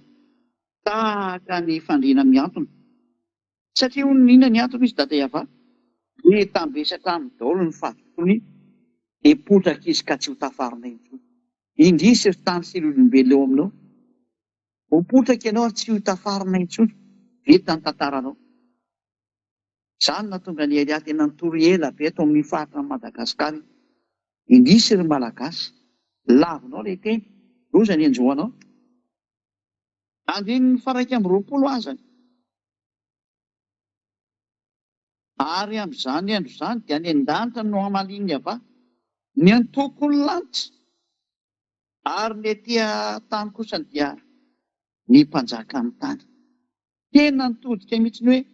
tahaka ny fandriana mihantona. Satria hono inona ny antony hoy Dada Yava? Dia tambesatra aminy daholo ny fahadisoany dia potraka izy ka tsy ho tafarina intsony. Indrisy ry tany sy ry olombelona eo aminao. Ho potraka ianao ary tsy ho tafarina intsony. Vita ny tantaranao. Izany no nahatonga an'i Elia tena nitory ela be eto amin'io faritra an'i Madagasikara io. Indrisy ry Malagasy. Lavinao ilay teny. Loza ny hanjo anao. Andininy faha-21 azany. Ary amin'izany andro izany dia any an-danitra no hamalian'i Yavah ny antokon'ny lanitra, ary ny ety an-tany kosa dia ny mpanjakan'ny tany. Tena nitodika mihitsy ny hoe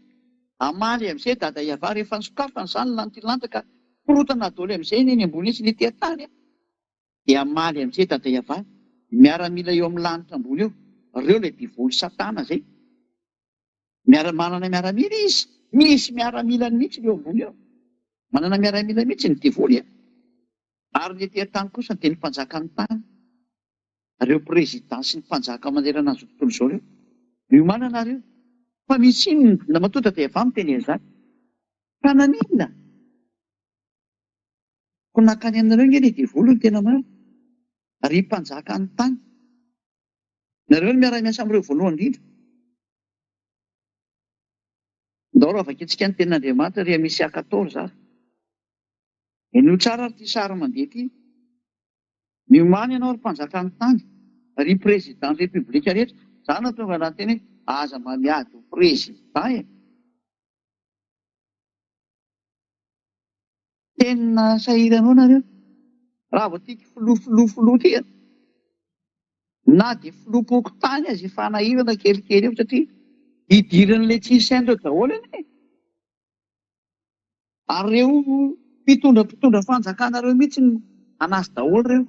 hamaly amin'izay Dada Yavah rehefa nisokafana izany ny lanitra ka korotana daholo amin'izay ny eny ambony eny sy ny ety an-tany. Dia hamaly amin'izay Dada Yavah, ny miaramila eo amin'ny lanitra ambony eo, ireo ilay devoly satana izay. Miara manana miaramila izy, misy miaramilany mihitsy eo ambony eo. Manana miaramila mihitsy ny devoly a. Ary ny ety an-tany kosa dia ny mpanjakan'ny tany. Ireo président sy ny mpanjaka manerana an'izao tontolo izao ireo. Miomàna nareo. Fa misy inona matoa Dada Yavah miteny an'izany? Fa naninona? Koa nankany aminareo nge le devoly no tena marina. Ry mpanjakan'ny tany. Nareo no miara-miasa amin'ireo voalohany indrindra. Ndao raha vakintsika ny tenin'Andriamanitra ry Amicia 14 ary. Henoy tsara ary ity sary mandeha ity. Miomàna ianao ry mpanjakan'ny tany, ry président république rehetra. Za no tonga niteny hoe aza mba miady ho président e. Tena sahirana ao nareo. Raha vao tiako filoha filoha filoha ty a. Na dia filoham-pokontany aza efa hanahirana kelikely eo satria hidiran'ilay tsisy saina ireo daholo anie. Ary ireo mpitondra mpitondra fanjakana ireo mihitsy no hanazy daholo ireo.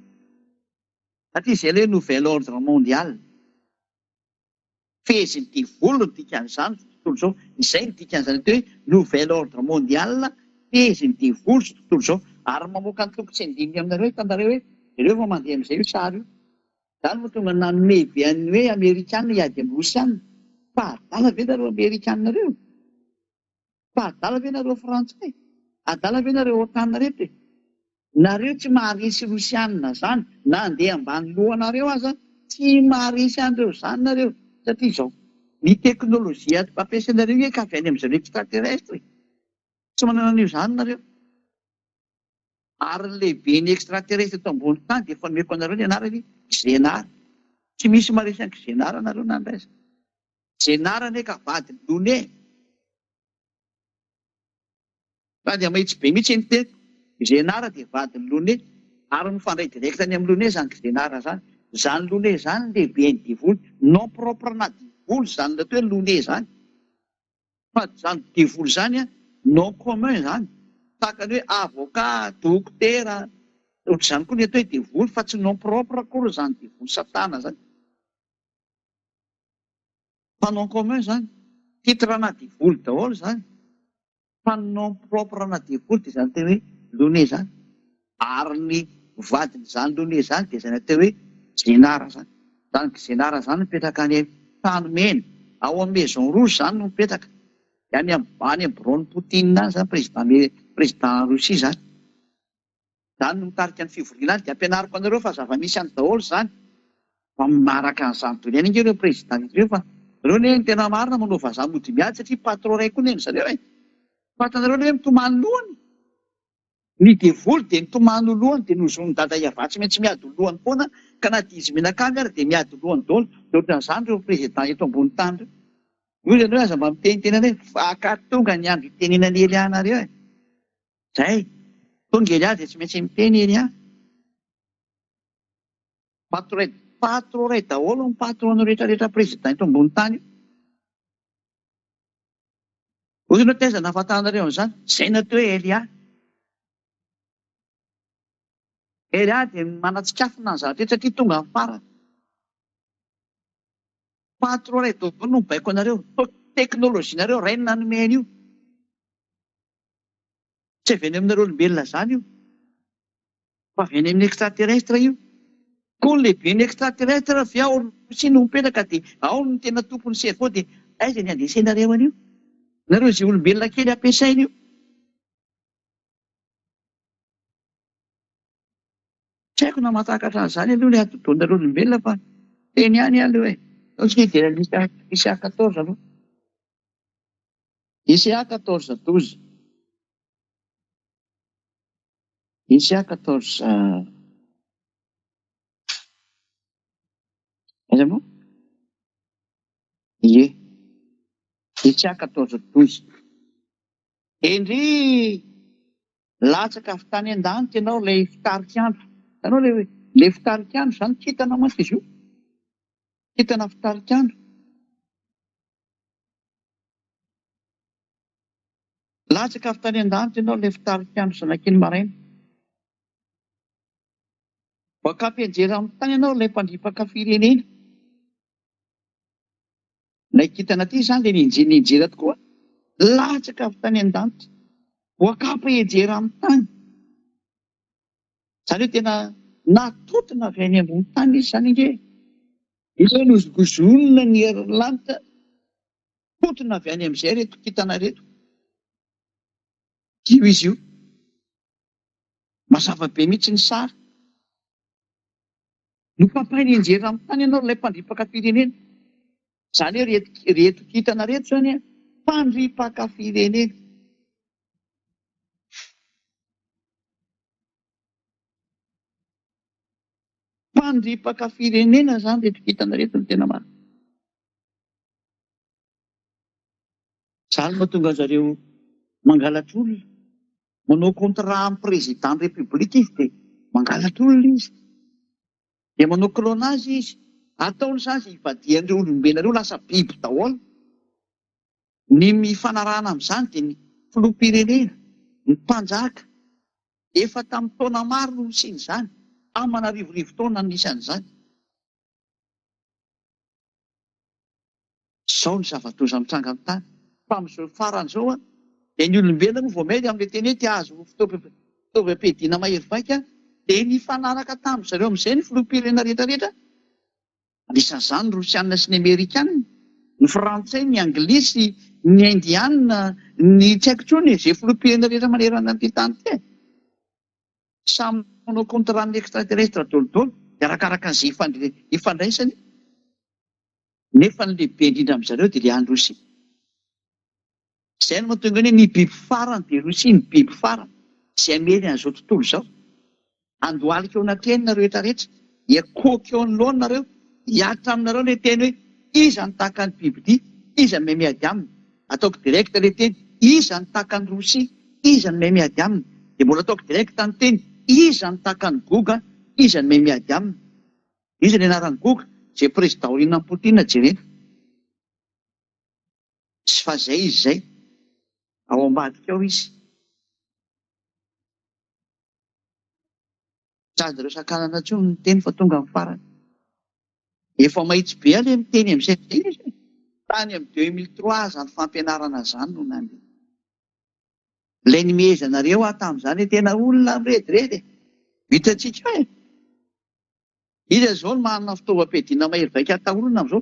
Satria izay ilay nouvel ordre mondial. Fehezin'ny devoly no dikan'izany izao tontolo izao. Izay no dikan'izany atao hoe nouvel ordre mondial, fehezin'ny devoly izao tontolo izao. Ary mamoaka ny toko tsy andininy aminareo hitanareo hoe jereo fa mandeha amin'izay io sary io. Izany no tonga nanome be an'ny hoe amerikana hiady amin'ny rosiana. Fa adala ve nareo amerikana ireo? Fa adala ve nareo frantsay? Adala ve nareo otan reto e? Nareo tsy maharesy rosianina zany na andeha ambany lohanareo aza tsy maharesy anreo zany nareo satria izao ny teknolojia ampiasainareo nge ka avy any amizareo extraterrestre e! Tsy manana an'io zany nareo ary ny lehiben'ny extraterrestre eto ambony tany dia efa nomeko anareo ny anarany Xenar tsy misy maharesy an'i Xenar nareo na andraiza Xenar anie ka vadin'i Lune e! Fa dia mahitsy be mihitsy ny teniko. Xenar dia vadin'i Lone ary mifandray direct any amin'i Lone izany Xenar izany. Izany Lone izany lehiben'ny devoly. Nom propre-na devoly izany ilay atao hoe Lone izany. Fa zany devoly zany an, nom commun zany, tahaka ny hoe avocat, dokotera, ohatr'izany koa ny atao hoe devoly fa tsy nom propre akory zany devoly satana zany. Fa nom commun zany, titre ana devoly daholo zany. Fa ny nom propre ana devoly dia izany teny hoe Lone zany. Ary ny vadin'izany Lone zany dia izany atao hoe Zenara zany. Zany Zenara zany mipetraka any trano mena, ao amin'ny maison rouge zany no mipetraka. Dia any amin'ny any amin'ny biraon'i Poutine any zany président président Russie zany. Zany no mitarika ny fivoriana any dia ampianariko anareo fa zava-misy any daholo izany. Fa manaraka an'izany daholo ihany ange ireo président ireo fa ireo anie ny tena marina manao vazaha mody miady satria patron iray koa anie zareo e. Fantanareo le hoe mitomany lohany? Ny devoly dia nitomany ho lohany dia nozonin'i dada Yavah tsy maintsy miady ho lohany foana ka na dia izy mianakavy ary dia miady ho lohany daholo. Dia ohatran'izany ireo président eto ambony tany ireo. Hoy ianareo aza mba miteniteny anay fa ka tonga ny andro hitenenan'i Elia anareo e. Zay. Tonga Elia dia tsy maintsy miteny Elia. Patron patron ray daholo ny patron rehetra rehetra président eto ambony tany io. Hoy ianao taiza nahafantaranareo an'izany? Zay natao hoe Elia. Elia dia manatsikafona ny zavatra rehetra satria tonga ny farany. Patron ray daholo no mibaiko anareo. Teknolojia nareo ray no nanome an'io. Tsy avy any aminareo olombelona zany io fa avy any amin'ny extraterrestre io. Koa ny lehiben'ny extraterrestre avy ao Rosia no mipetraka dia ao no tena tompon'ny cerveau dia aiza ny andesenareo an'io? Nareo izay olombelona kely ampiasaina io. Tsy haiko na mahatakatra an'izany aloha ilay atidohanareo olombelona fa teny ihany aloha e. Aleo tsika hijery an'i Lisia 14 aloha. ICA 14 12 ICA 14 aiza moa? Ie. ICA 14 12 Endry latsaka avy tany an-danitra ianao ilay fitarik'andro. Hitanao ilay ilay fitarik'andro izany kintana mantsy izy io. Kintana fitarik'andro. Latsaka avy tany an-danitra ianao ilay fitarik'andro zanak'iny maraina. Voakapy-anjera amin'ny tany ianao ilay mpandripaka firenena. Ilay kintana ity izany dia nianjera nianjera tokoa. Latsaka avy tany an-danitra. Voakapy-anjera amin'ny tany. Izany hoe tena natotona avy any ambony tany izy izany ange. Izy hoe nozongozonina ny herin'ny lanitra, totona avy any amin'izay ireto kintana ireto. Io izy io. Mazava be mihitsy ny sary. Nopapainy hianjera amin'ny tany ianao ilay mpandripaka firenena. Izany hoe ireto ireto kintana ireto izany an, mpandripaka firenena. Mpandripaka firenena izany ireto kintana ireto no tena marina. Izany no mahatonga an'zareo mangalatra olona. Manao contrat amin'ny président république izy dia mangalatra olona izy. Dia manao clonage izy. Ataony izany izay hivadihan'ireo olombelona ireo lasa biby daholo. Ny mifanarahana amin'izany dia ny filoham-pirenena, ny mpanjaka. Efa tamin'ny taona maro no nisian'izany, aman'arivorivo taona no nisian'izany. Izao ny zava-doza mitranga amin'ny tany. Fa amin'izao farany izao an, dia ny olombelona moa vao miady amin'ilay teny hoe te hahazo fitaovam-piadiana mahery vaika, dia nifanaraka tamin-dry zareo amin'izay ny filoham-pirenena rehetra rehetra, anisan'izany ny Rosiana sy ny Amerikana, ny Frantsay, ny Anglisy, ny Indiana, ny tsy haiko intsony e, izay filoham-pirenena rehetra manerana an'ity tany ity e. Samy manao contrat amin'ny extraterrestre daholo dia arakaraka an'izay ifandraisany nefa ny lehibe indrindra amin'izareo dia ilay any Rosia. Izay no mahatonga ny hoe ny biby farany dia Rosia ny biby farany izay hamely an'izao tontolo izao. Handohalika eo anatrehany nareo rehetra rehetra, hiakohoka eo anoloany nareo, hihatra aminareo ilay teny hoe iza no tahaka ny bibidia, iza no mahay miady aminy. Ataoko direct ilay teny, iza no tahaka an'i Rosia, iza no mahay miady aminy. Dia mbola ataoko direct ny teny, iza no tahaka an'i Goga, iza no mahay miady aminy. Iza ny anaran'i Goga? Izay président aorianan'i Poutine jerena. Tsy Fa zay izy zay. Ao ambadika ao izy. Tsy azo ireo sakanana intsony ny teny fa tonga amin'ny farany. Efa mahitsy be aloha miteny amin'izay izy e. Tany amin'ny 2003 izany fampianarana izany no nandeha. Ilay nimehezanareo aho tamin'izany hoe tena olona mirediredy e. Hitantsika eo e. Iza izao no manana fitaovam-piadiana mahery vaika atahorana amin'izao?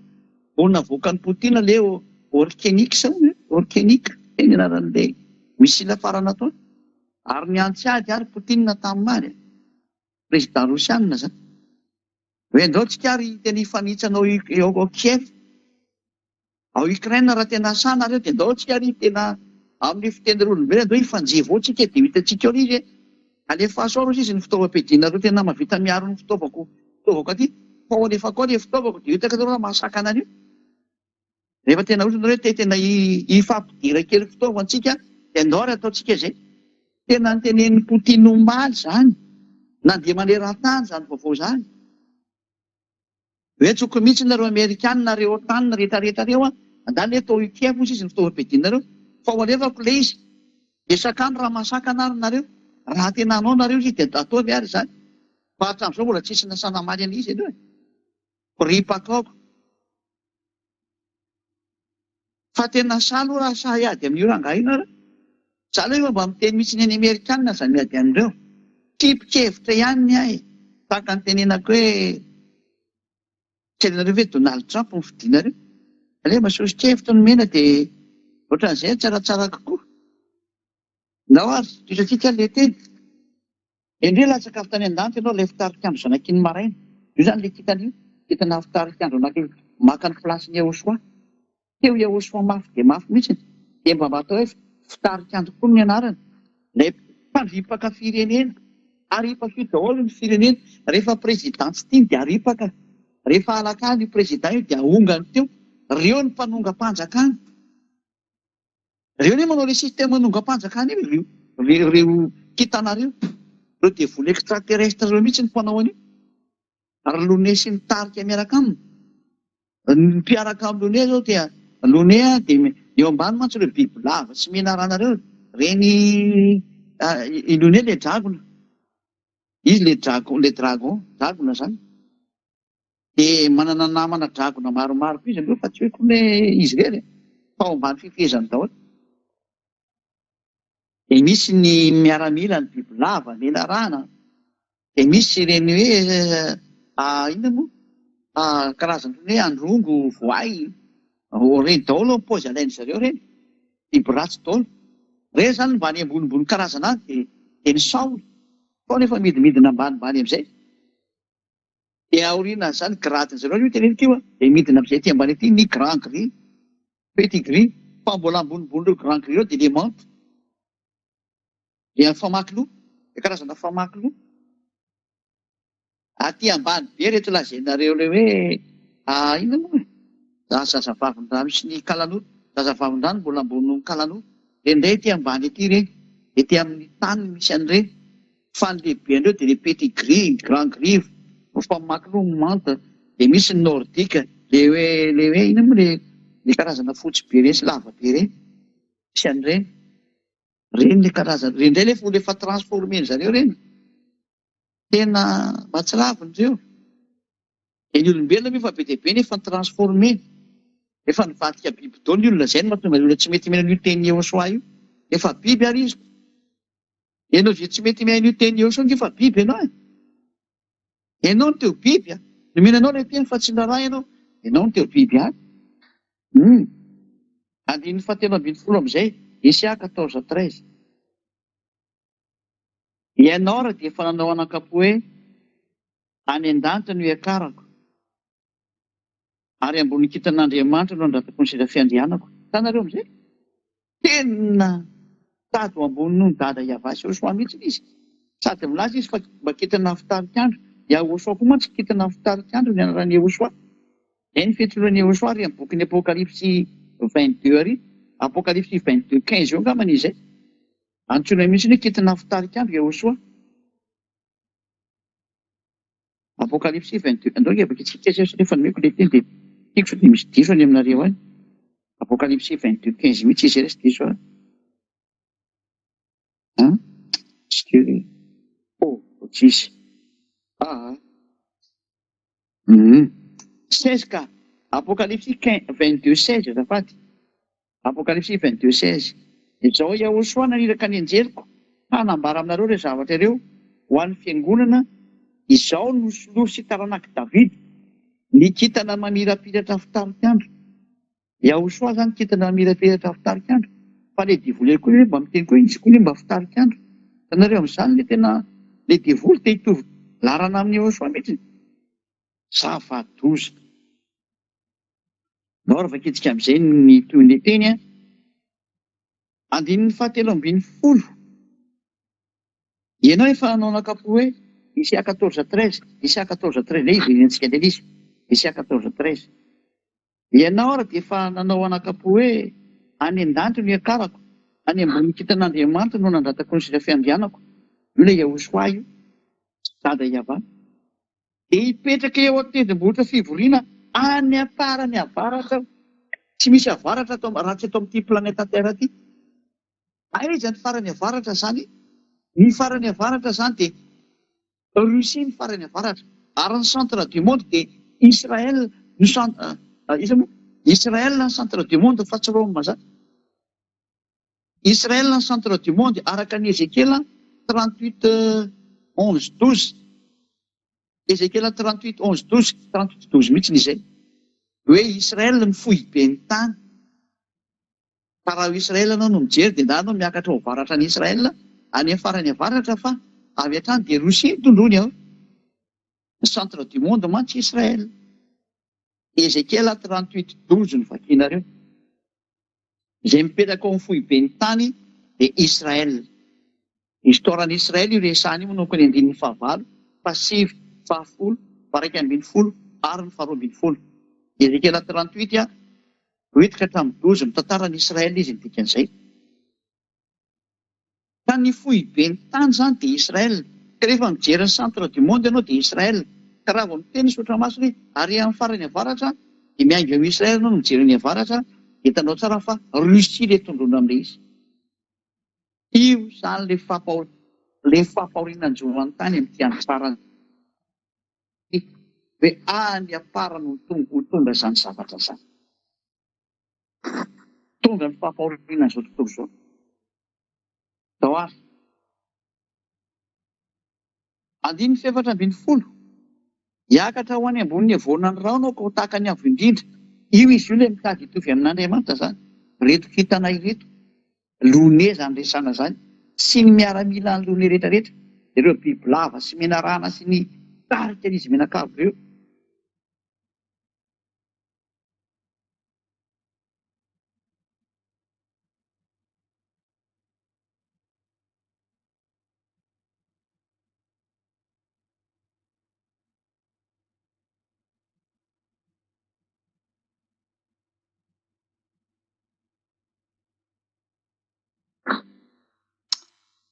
Vao navoakan'i Poutine ilay Orkenik sa hono e? Orkenik, izay ny anaran'ilay missile farany nataony. Ary niantso ady ary Poutine tamin'omaly e. Président rosiana izany. Hoe andao tsika ary tena hifanitsana ao Kiev. Ao Ukraine raha tena sahy nareo dia ndao tsika ary tena amin'ny fiteny r'olombelona ndao hifanjevo ao tsika dia ho hitantsika eo izy e! Alefaso ao rozy izy ny fitaovam-piadianareo tena mahavita miaro ny fitaovako fitaovako aty fa ho alefako ao le fitaovako dia ho hitako nareo raha mahasakana an'io. Rehefa tena ohatra nareo te tena hifampidira kely fitaovantsika dia ndao ary ataontsika izay. Tena notenenin'i Poutine omaly izany, nandeha maneran-tany izany vaovao izany. Hoe tsoko mihitsy nareo amerikana nareo otan retraretra reo a! Andany eto ao Kiev ozy izy ny fitaovam-piadianareo fa ho alefako le izy de sakano raha mahasakana ary nareo raha tena hanao nareo izy de ataovy ary izany fa hatramizao mbola tsisy nasahy namaly an'izy aloha e! Ripaka aoko fa tena sahy aloha raha sahy hiady amin'io rangahy io nareo za aloha efa mba miteny mihitsy ny any amerikana aza miady an'ireo tsipikevitra ihany ny ahy tahaka ny tenenako hoe tsy hainareo ve Donald Trump no fidinareo aleo mba sosokevitra nomena dia ohatran'izay tsaratsara kokoa ndao ary tohizatsika ilay teny. Endrey latsaka avy tany an-danitra ianao ilay fitarik'andro zanakin'ny maraina. Io izany ilay kintana io, kintana fitarik'andro anankiray maka ny place-n'i Yahoshuah. Teo Yahoshuah mafy dia mafy mihitsy dia mba mba atao hoe fitarik'andro koa ny anarany. Ilay mpandripaka firenena. Aripaka io daholo ny firenena. Rehefa président tsy tiany dia aripaka. Rehefa alakany io président io dia ahongany teo. Reo ny mpanongam-panjakana. Reo anie manao le système manongam-panjakana io reo reo reo kintana reo reo devoly extraterrestre reo mihitsy ny mpanao an'io ary Lone sy ny tarika miaraka aminy ny mpiaraka amin'i Lone zao dia Lone a dia eo ambany mantsy ireo bibilava sy menarana reo reny i Lone le dragona izy le dragon le dragon dragona zany Dia manana namana dragona maromaro koa izy aloha fa tsy hoe koa hoe izy irery e, fa ao ambany fifehezany daholo. Dia misy ny miaramila, ny bibilava, menarana, dia misy ireny hoe inona moa karazana hoe androngo, voay, ireny daholo ny paozy alain-dry zareo ireny, biby ratsy daholo. Ireny izany mba any ambonimbony karazana any dia dia ny sahona, sahona efa midimidina ambanimbany amin'izay. Dia aorianan'izany grade-ny zareo io teneniko io a, dia midina amin'izay aty ambany aty ny grand gris, petit gris, fa mbola ambonimbony ireo grand gris ireo dia le menthe, dia ny famaky loha, dia karazana famaky loha. Aty ambany be ireto lazainareo ilay hoe inona moa e? Zazavavindrano sy ny kalanoro, zazavavindrano mbola ambony noho ny kalanoro, dia indray aty ambany aty ireny, ety amin'ny tany misy an'ireny. Fa ny lehibe an'ireo dia le petit gris, grand gris, famaky loha ny manta, dia misy ny nordique, le hoe le hoe inona moa le le karazana fotsy be ireny sy lava be ireny, misy an'ireny, ireny le karazana, ireny indray nefa olona efa transformer-ny zareo ireny, tena mahatsiravina ireo, dia ny olombelona moa efa be dia be nefa ni-transformer-ny, efa nivadika biby daholo ny olona, izay no mahatonga ny olona tsy mety mihaino an'io tenin'i Yehoshuah io, efa biby ary izy. Ianao izay tsy mety mihaino io teny io intsony fa biby ianao e! Ianao no teo biby a! Nomena anao ilay teny fa tsy niraharaha ianao, ianao no teo biby ihany. Hum. Andininy fahatelo ambinifolo amin'izay, Esia 14 13. Ianao ary dia efa nanao anakapo hoe, Any an-danitra no hiakarako. Ary ambony kintan'Andriamanitra no andratako ny seza fiandrianako. Hitanareo amin'izay? Tena tady ho ambony noho ny dada Yavah sy Yosua mihitsy izy. Sady milaza izy fa mba kintana fitarik'andro. Yahosua koa mantsy kintana fitarik'andro ny anaran'i Yehosua. Izay ny fiantsoana an'i Yehosua ary amin'ny bokin'ny Apokalypsy 22 ary. Apokalypsy 22 15 eo angambany izay. Antsoina mihitsy hoe kintana fitarik'andro Yehosua. Apokalypsy 22, andao ange vakitsika kely satria efa nomeko ilay teny dia tiako sao dia misy diso any aminareo any. Apokalypsy 22 15 mihitsy izy ireo, tsy diso aho. An? Tsy teo ve? Oh, tsisy. Aa. Hum. 16 ka. Apokalypsy 22 16 azafady. Apokalypsy 22 16. Izao Yahoshua naniraka ny anjeliko hanambara aminareo ireo zavatra ireo ho an'ny fiangonana, Izao no soloho sy taranak'i Davida, ny kintana mamirapiratra fitarik'andro. Yahoshua zany kintana mamirapiratra fitarik'andro, fa le devoly koa anie mba miteny koa izy koa anie mba fitarik'andro. Hitanareo amin'izany le tena le devoly te hitovy laharana amin'i Yahoshua mihitsy. Zava-doza. Ndao ary vakintsika amin'izay ny tohin'ilay teny an. Andininy fahatelo ambin'ny folo. Ianao efa nanao anakapo hoe Isaia 14:13, Isaia 14:13, indray hiverenantsika indray ilay izy, Isaia 14:13. Ianao ary dia efa nanao anakapo hoe any an-danitra no hiakarako, any ambonin'ny kintan'Andriamanitra no nandratako ny seza fiandrianako. Io ilay Yahoshua io, Dada Yavah. Dia hipetraka eo an-tendrombohitra fivoriana any am-parany avaratra aho. Tsy misy avaratra ato raha tsy eto amin'ity planeta Terre ity. Aiza ny farany avaratra izany? Ny farany avaratra izany dia Russie ny farany avaratra. Ary ny centre du monde dia Israël no centre, iza moa? Israël ny centre du monde fa tsy Rome izany. Israël ny centre du monde araka ny Ezekiela 38 11 12. Ezekiela 38 11 12, 38 12 mihitsy izay. Hoe Israël ny foiben'ny tany. Fa raha ao Israël anao no mijery dia ndà anao miakatra ao avaratra any Israël, any amin'ny farany avaratra fa avy hatrany dia Russie no tondroiny ao. Ny centre du monde mantsy Israël. Ezekiela 38 12 no vakinareo. Izay mipetraka ao amin'ny foiben'ny tany dia Israël. Histoire an'i Israël io resahana io manomboka ny andininy fahavalo, fahasivy, fahafolo, faha-iraika ambin'ny folo ary ny faharoa ambin'ny folo. Ezekiela 38 a, huit ka hatramin'ny 12, mitantara an'i Israël izy ny dikan'izay. Ka ny foiben'ny tany izany dia Israël. Ka rehefa mijery ny centre du monde ianao dia Israël. Ka raha vao miteny ny soratra masina hoe ary amin'ny farany avaratra dia miainga eo Israël ianao no mijery ny avaratra dia hitanao tsara fa Russie ilay tondroina amin'ilay izy. Io izany ilay ilay fampahoriana anjoan'ny tany amin'ity andro farany ity. Hoe any am-parany ho tonga izany zavatra izany. Tonga ny fampahoriana an'izao tontolo izao. Izao ary. Andininy faha-14. Hiakatra ho any ambonin'ny havoana ny rahona aho ka ho tahaka ny Avo Indrindra. Io izy io ilay mitady hitovy amin'Andriamanitra izany. Ireto kintana ireto. Lone izany resahana izany. Sy ny miaramilan'ny lone rehetra rehetra. Ireo bibilava sy menarana sy ny tarika an'izy mianakavy ireo.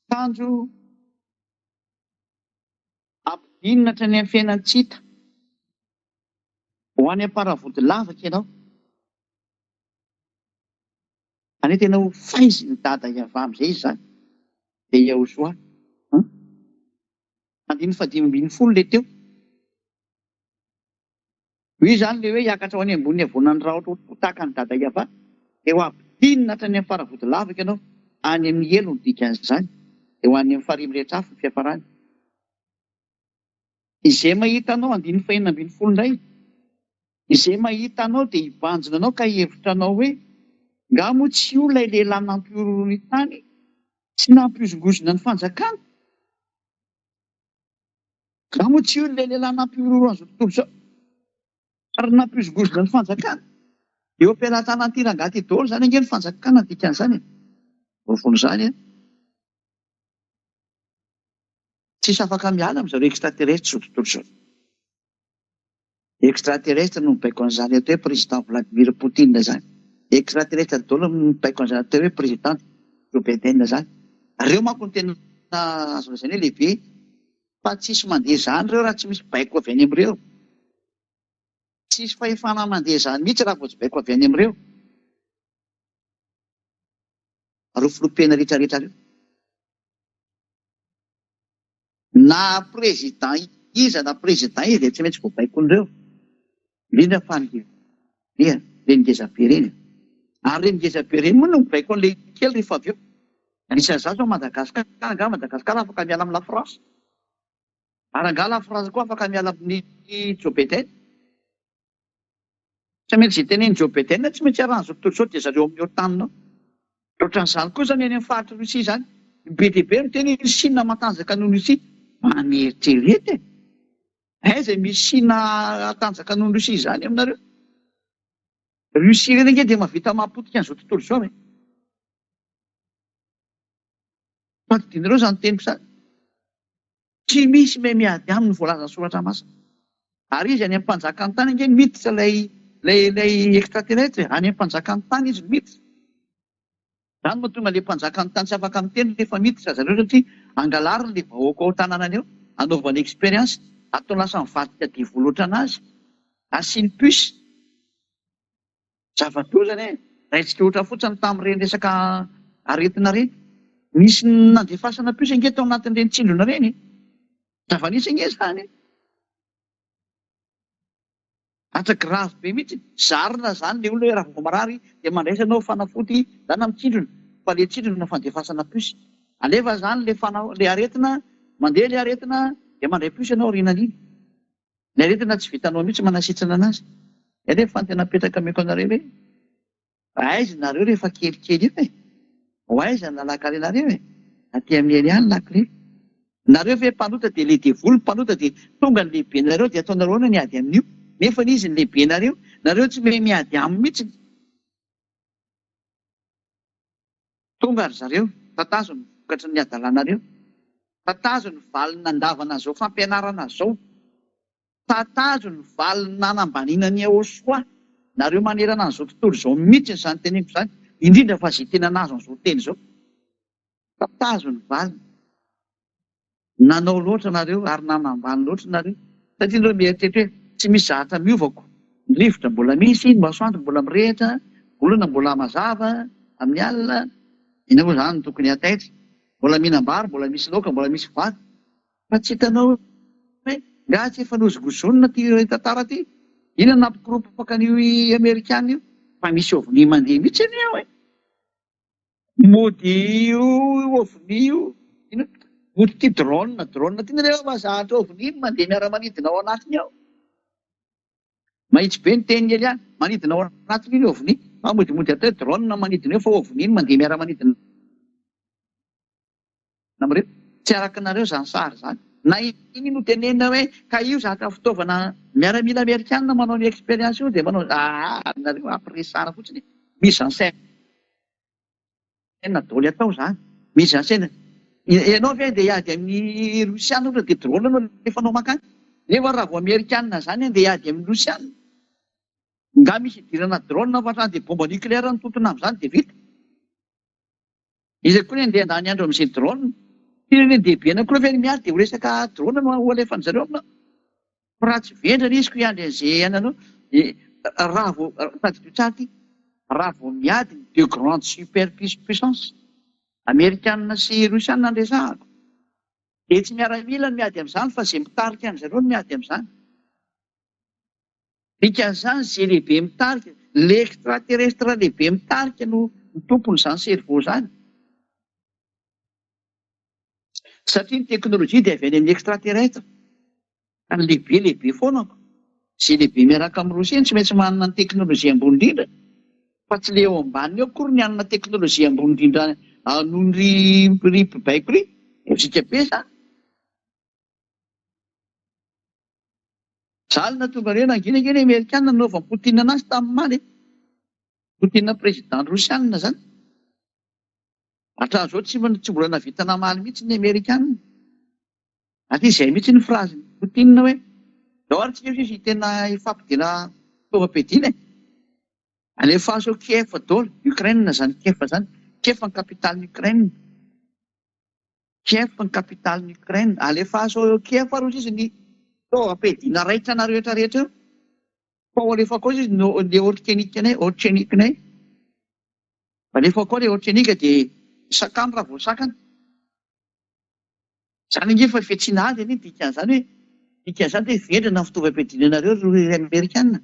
Kanjo ampidinina hatrany amin'ny fiainan-tsy hita. Ho any am-paravody lavaka ianao. Any tena ho faizin'i Dada Yavah amin'izay izy izany. Dia Yahushua. An? Andininy fahadimy ambin'ny folo ilay teo. Io izany ilay hoe hiakatra ho any ambonin'ny havoanan'ny rahona ho tahaka an'i Dada Yavah. Dia ho ampidinina hatrany amin'ny faravody lavaka ianao. Any amin'ny helo no dikan'izany. Dia ho any amin'ny farihy mirehitra afo ny fiafarany. Izay mahita anao, andininy fahenina ambin'ny folo indray, izay mahita anao dia hibanjina anao ka hihevitra anao hoe, Nga moa tsy io ilay lehilahy nampihorohoro ny tany sy nampihozongozona ny fanjakana? Nga moa tsy io ilay lehilahy nampihorohoro an'izao tontolo izao ary nampihozongozona ny fanjakana? Eo am-pelatanan'ity rangahy ity daholo izany ange ny fanjakana ny dikan'izany e! Porofon'izany an! Tsisy afaka miala amin'izareo extraterrestre izao tontolo izao. Extraterrestre no mibaiko an'izany atao hoe président Vladimir Poutine izany. Extraterrestre daholo no mibaiko an'izany atao hoe président Joe Biden izany. Ireo manko no tena azo lazaina hoe lehibe fa tsisy mandeha izany ireo raha tsy misy baiko avy any amin'ireo. Tsisy fahefana mandeha izany mihitsy raha vao tsy baiko avy any amin'ireo. Reo filoham-pirenena rehetra rehetra reo. Na président iza na président iza dia tsy maintsy voabaikon'ireo. Indrindra fa ny lehibe, ireny ngeza be ireny. Ary ireny ngeza be ireny moa no mibaiko an'ilay kely rehefa avy eo. Anisan'izany izao Madagascar, angaha Madagascar afaka miala amin'i la France? Ary angaha la France koa afaka miala amin'i Joe Biden? Tsy maintsy izay tenenin'i Joe Biden tsy maintsy arahan'izao tontolo izao dia zareo amin'ny OTAN ao. Ohatran'izany koa izany any amin'ny faritr'i Russie izany. Be dia be miteny hoe Chine matanjaka noho Russie. Mba mieritrereta e! Aiza misy Chine hatanjaka noho Russie izany aminareo? Russie ireny ange dia mahavita mahapotika an'izao tontolo izao e! Tadidinareo izany teniko izany? Tsy misy mahay miady aminy voalazan'ny soratra masina. Ary izy any amin'ny mpanjakan'ny tany ange no miditra ilay ilay ilay extraterrestre e, any amin'ny mpanjakan'ny tany izy no miditra. Izany no mahatonga ilay mpanjakan'ny tany tsy afaka miteny rehefa miditra zareo satria angalariny ilay vahoaka ao an-tanànany ao, anaovany expérience, ataony lasa mivadika devoly ohatran'azy, asiany puce. Zava-doza anie, raintsika ohatra fotsiny tamin'ireny resaka aretina ireny. Nisy nandefasana puce ange tao anatin'ireny tsindrona ireny e. Zava-nisy ange izany e. Atra grave be mihitsy. Zarina izany ilay olona hoe raha vao marary dia mandraisa ianao fanafody izany amin'ny tsindrona fa ilay tsindrona fandefasana puce. Alefa izany ilay fana- ilay aretina, mandeha ilay aretina dia mandray puce ianao aorianan'iny. Ny aretina tsy vitanao mihitsy manasitrana anazy. Zay rehefa ny tena apetraka ameko anareo hoe aiza nareo rehefa kelikely eo e? Ho aiza ny lalan-karenareo e? Aty amin'ny eny ihany lakile. Nareo ve mpanota dia le devoly mpanota dia tonga ny lehibenareo dia ataonareo ahoana ny ady amin'io? Nefa izy ny lehibenareo, nareo tsy mahay miady aminy mihitsy. Tonga ry zareo, tatazo ny vokatry ny hadalanareo, tatazo ny valiny nandavana izao fampianarana izao, tatazo ny valiny nanambaniana an'i Yahoshuah, nareo manerana an'izao tontolo izao mihitsy izany teneniko izany, indrindra fa izay tena nahazo an'izao teny izao. Tatazo ny valiny. Nanao loatra nareo ary nanambany loatra nareo satria nareo mieritreritra hoe tsy misy zavatra miovako, ny rivotra mbola misy, ny masoandro mbola mirehitra, volana mbola mazava amin'ny alina, inona moa izany no tokony hataitra, mbola mihinam-bary, mbola misy laoka, mbola misy vary. Fa tsy hitanao hoe nga tsy efa nozongozonina ity tantara ity? Inona no nampikoropaka an'io amerikana io? Fa misy ovni mandeha mihitsy anie ao e! Mody io ovni io, inona? Mody ity drone, drone ity nareo mahazatra ovni no mandeha miara-manidina ao anatiny ao. Mahitsy be ny tenin'i Elia, manidina ao anatiny io ny ovni, fa modimody atao hoe drone manidina eo fa ovni no mandeha miara-manidina amin'ireo. Tsy araka nareo izany sary izany. Na iny no tenenina hoe ka io zatra fitaovana miaramila amerikana manao ny expérience io dia manao aa nareo ampiresahana fotsiny mise en scène. Daholo atao zany. Mise en scène. Ianao ve andeha hiady amin'ny Rosiana ohatra dia drone no alefanao mankany? Nefa raha vao Amerikana zany andeha hiady amin'ny Rosiana, nga misy idirana drone fa hatrany dia bombe nucléaire no tontona amin'izany dia vita. Iza koa ny andeha handany andro amin'izay drone? Firenen-dehibe anankiroa ve ny miady dia ho resaka drone no ho alefan'zareo aminao? Fa raha tsy vendrana izy ko hiandry an'izay ananao raha vao tadidio tsara ity raha vao miady ny deux grandes super puissance amerikana sy rosiana no resahako dia tsy miaramila no miady amin'izany fa izay mitarika an'zareo no miady amin'izany. Dikan'izany izay lehibe mitarika, le extraterrestre lehibe mitarika no ny tompon'izany cerveau izany. Satria ny teknolojia dia avy any amin'ny extraterrestre. Ka ny lehibe lehibe foana ko. Izay lehibe miaraka amin'i Rosia no tsy maintsy manana ny teknolojia ambony indrindra. Fa tsy le eo ambaniny eo akory ny hanana teknolojia ambony indrindra noho ny ry ry mpibaiko ry. Lojika be izany. Zany nahatonga an'ireo nangina ange ny Amerikana nanaovan'i Poutine anazy tamin'ny omaly e. Poutine président Rosiana zany. Hatramin'izao tsy tsy mbola nahavita namaly mihitsy ny Amerikana. Ary izay mihitsy ny phrase-n'i Poutine hoe ndao ary tsika sisa tena hifampidera fitaovam-piadiana e. Alefaso ao Kiev daholo, Ukraine zany Kiev zany. Kiev ny capitale-n'i Ukraine. Kiev ny capitale-n'i Ukraine. Alefaso ao Kiev ary hozy izy ny fitaovam-piadiana raitra anareo rehetra rehetra eo. Fa ho alefa koa izy ny le orchenique-nay, orchenique-nay. Alefa koa le orchenique dia. Sakano raha voasakana. Izany ange fa fihantsiana ady anie ny dikan'izany hoe dikan'izany hoe vendrana ny fitaovam-piadiana anareo ry Amerikana.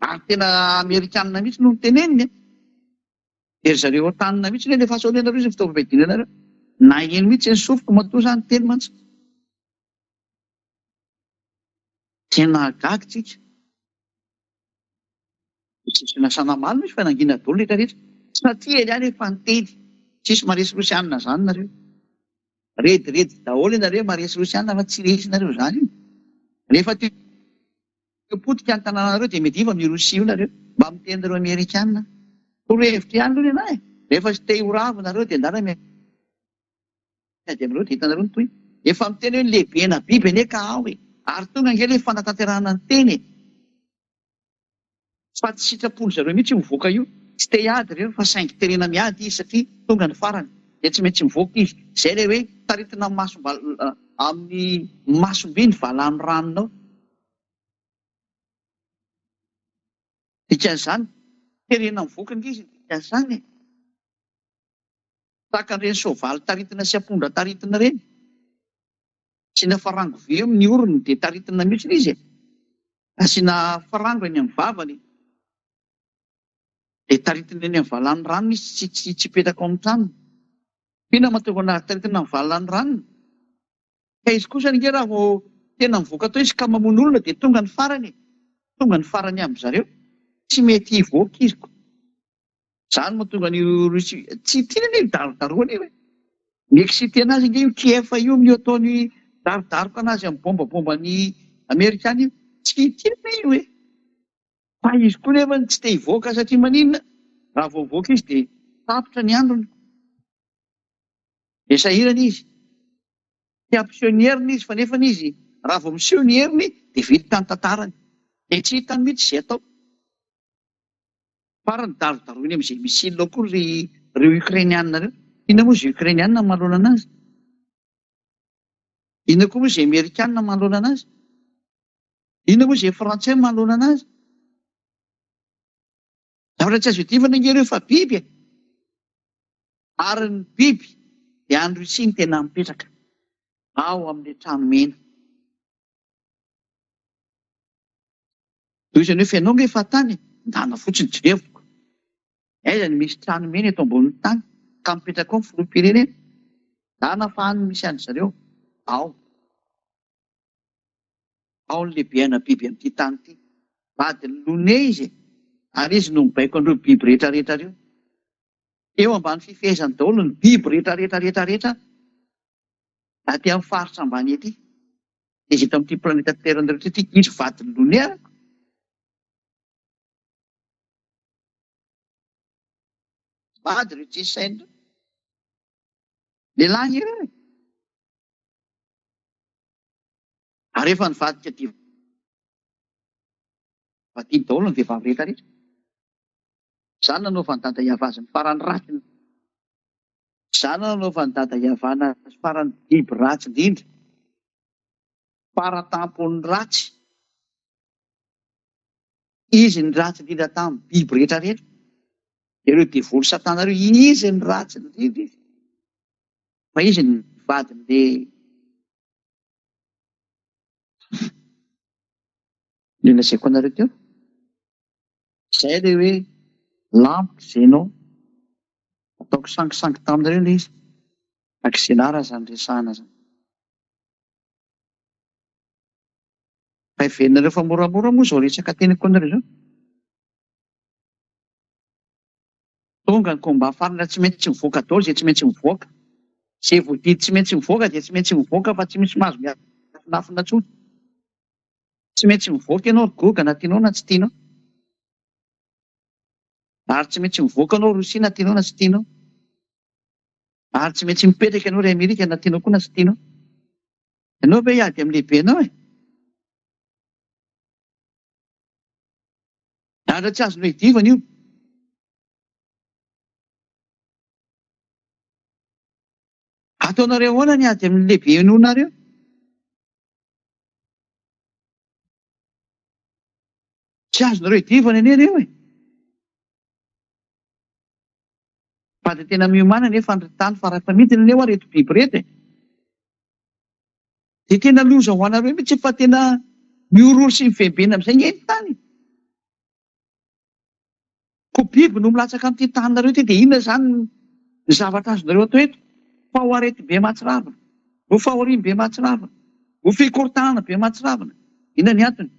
Ary tena Amerikana mihitsy no noteneniny an! Dia ry zareo otanina mihitsy hoe alefaso anie nareo izay fitaovam-piadiana anareo. Naheno mihitsy ny sofiko matoa za niteny mantsy. Tena gaga tsika. Tsisy lasa namaly mihitsy fa nangina daholo rehetra rehetra. Satria Eliana efa niteny. Tsisy maresy rosianina zany nareo. Rediredy daholo ianareo maresy rosianina fa tsy resinareo zany io. Rehefa te ho potika ny tanànanareo dia miadiva amin'io Rosia io nareo. Mba miteny nareo amerikana. Torohevitra ihany aloha ny anah e. Rehefa te ho rava nareo dia ndana miady amin'ireo dia hitanareo ny tohiny. Efa miteny hoe ny lehibena biby anie ka ao e. Ary tonga ange ilay fanatanterahana ny teny e. Fa tsy sitrapon-dry zareo mihitsy io mivoaka io. Tsy te hiady ireo fa saingy terena miady izy satria tonga ny farany dia tsy maintsy mivoaka izy. Izay ilay hoe taritina amin'ny masom amin'ny masom-by ny valanoranonao. Dikan'izany, terena mivoaka ange izy ny dikan'izany e. Tahaka an'ireny soavaly taritina sy ampondra taritina ireny. Asiana farango vy eo amin'ny orony dia taritina mihitsy ilay izy e. Asiana farango eny amin'ny vavany dia taritina eny amin'ny valanoranony izy tsy tsy tsy hipetraka ao amin'ny tranony. Inona mahatonga anazy taritina amin'ny valanoranony? Ka izy kosa ange raha vao tena mivoaka tao izy ka mamono olona dia tonga ny farany e. Tonga ny farany amin-dry zareo. Tsy mety hivoaka izy ko. Zany mahatonga an'io Russie tsy tiany anie io darodaroana io e. Mi-exciter anazy ange io Kiev io amin'io ataony darodaroka anazy amin'ny bomba bomba ny Amerikana io. Tsy tiany io e. Fa izy koa nefany tsy te hivoaka satria maninona? Raha vao mivoaka izy dia tapitra ny androny. Dia sahirana izy. Te hampiseho ny heriny izy fa nefany izy raha vao miseho ny heriny dia vita ny tantarany. Dia tsy hitany mihitsy izay atao. Farany darodaroiny amin'izay missile ao koa ry ireo Ukrainiana ireo. Inona moa izay Ukrainiana manoloana anazy? Inona koa moa izay Amerikana manoloana anazy? Inona moa izay Frantsay manoloana anazy? Zavatra tsy azo iadivana ange ireo fa biby e! Ary ny biby dia any Russie no tena mipetraka, ao amin'ilay trano mena. Tohizany hoe f'ianao nge fahatany e! Ndana fotsiny jerevoko. Aiza no misy trano mena eto ambonin'ny tany ka mipetraka ao ny filoham-pirenena? Ndana fa any no misy an-dry zareo. Ao. Ao ny lehibeana biby amin'ity tany ity. Vadin'i Lone izy e! Ary izy no mibaiko an'ireo biby rehetra rehetra ireo. Eo ambany fifehezany daholo ny biby rehetra rehetra rehetra rehetra aty amin'ny faritra ambany ety. Izy eto amin'ity planeta Terre rehetra ity, izy vadin'i Lone araka. Vady ireo tsisy saina ireo. Lehilahy ireo e. Ary efa nivadika dia vadiny daholo ny vehivavy rehetra rehetra. Izany nanaovan'i Dada Yava azy ny farany ratsy. Izany nanaovan'i Dada Yavana azy farany biby ratsy indrindra. Fara-tampon'ny ratsy. Izy ny ratsy indrindra tamin'ny biby rehetra rehetra. Ireo devoly satana ireo, izy ny ratsy indrindra izy. Fa izy ny vadin'le le lazaiko anareo teo. Zay le hoe lamiko Zeno. Ataoko sangisangy taminareo le izy. Axelar zany resahana zany. Fa heverinareo fa moramora moa zao resaka teniko anareo zao. Tonga ny combat farany tsy maintsy mivoaka daholo izay tsy maintsy mivoaka. Izay voadidy tsy maintsy mivoaka dia tsy maintsy mivoaka fa tsy misy mahazo miafinafina intsony. Tsy maintsy mivoaka ianao ry Goga na tianao na tsy tianao. Ary tsy maintsy mivoaka ianao Rosia na tianao na tsy tianao. Ary tsy maintsy mipetraka ianao ry Amerika na tianao koa na tsy tianao. Ianao ve hiady amin'ny lehibenao e? Ary tsy azonao idivana io. Ataonareo ahoana ny ady amin'ny lehibenonareo? Tsy azonareo idivana anie ireo e. Fa dia tena miomàna anefa ry tany fa raha efa midina anie hoa reto biby reto e! Dia tena loza ho anareo mihitsy fa tena mihorohoro sy mivembena amin'izay nge ny tany e! Koa biby no milatsaka amin'ity taninareo ity dia inona izany ny zavatra azonareo atao eto? Fa ho aretim-be mahatsiravina, ho fahoriam-be mahatsiravina, ho fikorontanana be mahatsiravina. Inona ny antony?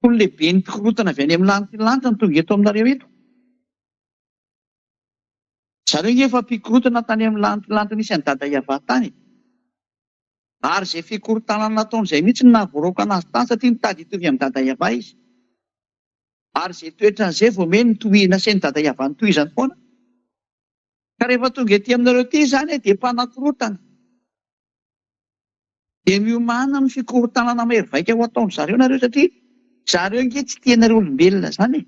Koa ny lehiben'ny mpikorontana avy any amin'ny lanitra ny lanitra no tonga eto aminareo eto. Zareo nge efa mpikorontana tany amin'ny lanitra lanitra nisy an'i Dada Yavah tany e. Ary izay fikorontanana nataony izay mihitsy no nahavoaroaka anazy tany satria nitady hitovy amin'i Dada Yavah izy. Ary izay toetrany izay vao mey notohizina nasain'i Dada Yavah notohizany foana. Ka rehefa tonga ety aminareo ety izany dia mpanakorontana. Dia miomàna amin'ny fikorontanana mahery vaika ho ataon-dry zareo nareo satria zareo ange tsy tia anareo olombelona izany e.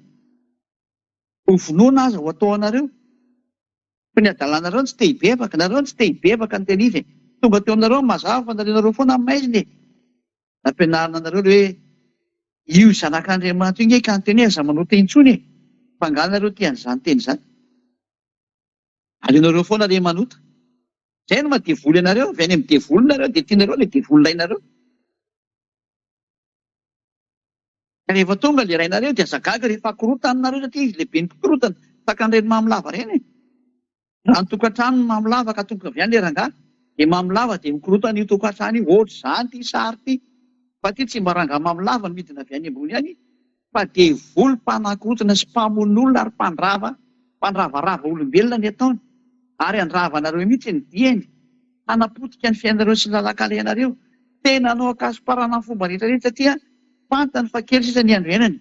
Ho vonoina aza ho atao anareo. Fa ny adalanareo no tsy te hibebaka, nareo no tsy te hibebaka no tena izy e. Tonga teo aminareo ny mazava fa narianareo foana ny maizina e. Nampianarina anareo le hoe io zanak'Andriamanitra io nge ka niteny hoe aza manota intsony e. Fa angaha nareo tia an'izany teny izany? Aleonareo foana le manota. Zay no maha devoly anareo, avy any amin'ny devoly nareo dia tianareo le devoly rainareo. Ka rehefa tonga le rainareo dia aza gaga rehefa akorotanareo satria izy lehiben'ny mpikorontana, tahaka an'ireny mamo lava ireny e. Raha ny tokantrano no mamo lava ka tonga avy any le rangahy dia mamo lava dia mikorontana io tokantrano io, ohatr'izany ity sary ity. Fa ity tsy mba rangahy mamo lava no midina avy any ambony any fa devoly mpanakorontana sy mpamono olona ary mpandrava, mpandravarava olombelona ny ataony ary handrava anareo mihitsy ny diany, hanapotika ny fiainareo sy ny lalan-kalehanareo. Tena hanao ankasiparana amin'ny fomba rehetra rehetra satria fantany fa kely sisa ny andro iainany.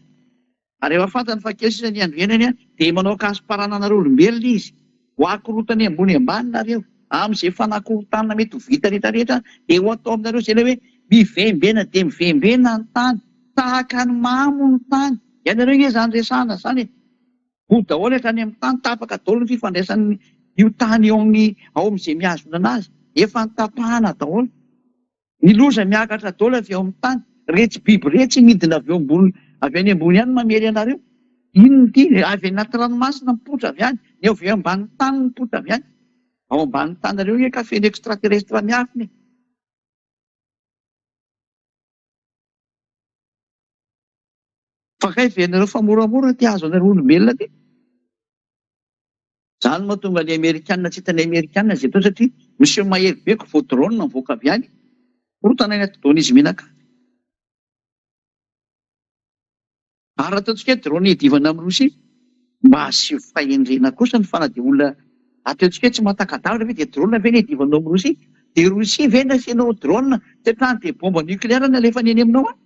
Ary rehefa fantany fa kely sisa ny andro iainany dia manao ankasiparana anareo olombelona izy. Ho akorontany ambony ambany nareo. Amin'izay fanakorontanana mety ho vita rehetra rehetra dia ho atao aminareo izay ilay hoe mivembena dia mivembena ny tany. Tahaka ny mamo ny tany. Ianareo nge izany resahana izany e. Ho daholo hatrany amin'ny tany, tapaka daholo ny fifandraisan'ny io tany io amin'ny ao amin'izay mihazona anazy. Efa notapahana daholo. Ny loza miakatra daholo avy eo amin'ny tany. Retsy biby retsy midina avy eo ambony avy any ambony any mamely anareo. Inona ity? Avy anaty ranomasina mipoitra avy any, ny avy eo ambanin'ny tany mipoitra avy any. Ao ambanin'ny tanareo nge ka feno extraterrestre miafina e. Fa kay ve nareo fa moramora ty azo anareo olombelona ty? Zany mahatonga ny amerikana tsy hitan'ny amerikana izay atao satria miseho mahery be ko vao drone mivoaka avy any korotana any atidohan'izy mianakavy. Ary raha ataontsika hoe drone hiadivana amin'i Rosia, mba asio fahendrena kosa ny fa na dia olona ataontsika hoe tsy mahataka-davitra ve dia drone ve ny hiadivanao amin'i Rosia? Dia Rosia ve no asianao drone tsy hatrany dia bombe nucléaire no alefany eny aminao any?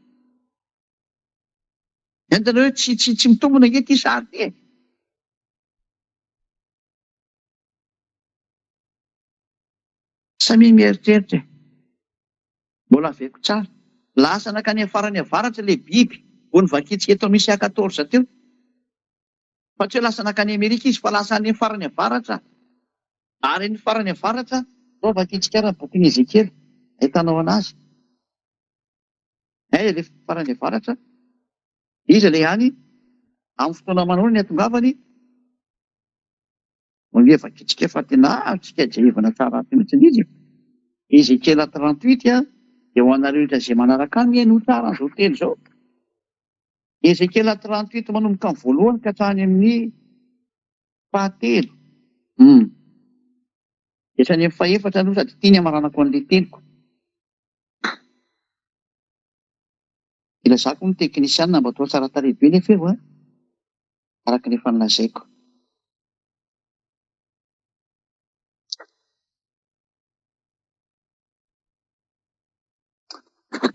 Hitanareo hoe tsy tsy tsy mitombina ange ity sary ity e! Samia mieritreritra e! Mbola averiko tsara. Lasa nankany amin'ny farany avaratra ilay biby vao novakintsika eto amin'ny Isa quatorze teo. Fa tsy hoe lasa nankany Amerika izy fa lasa any amin'ny farany avaratra. Ary ny farany avaratra, ndao vakintsika ary ny bokin'i Ezekiela, ahitanao anazy. Aiza ilay farany avaratra? Iza ilay any? Amin'ny fotoana manahoana ny hatongavany? Ange vakintsika fa tena azontsika jerevana tsara ato mihitsy ilay izy e. Ezekiela 38 a, dia ho anareo rehetra izay manaraka ahy mihainoa tsara an'izao teny izao. Ezekiela 38 manomboka amin'ny voalohany ka hatrany amin'ny fahatelo. Hum. Dia hatrany amin'ny fahefatra aloha sady ity ny hamaranako an'ilay teniko. Ilazako ny teknisianina mba toa tsara tarehy be nefa eo a. araka ny efa nolazaiko.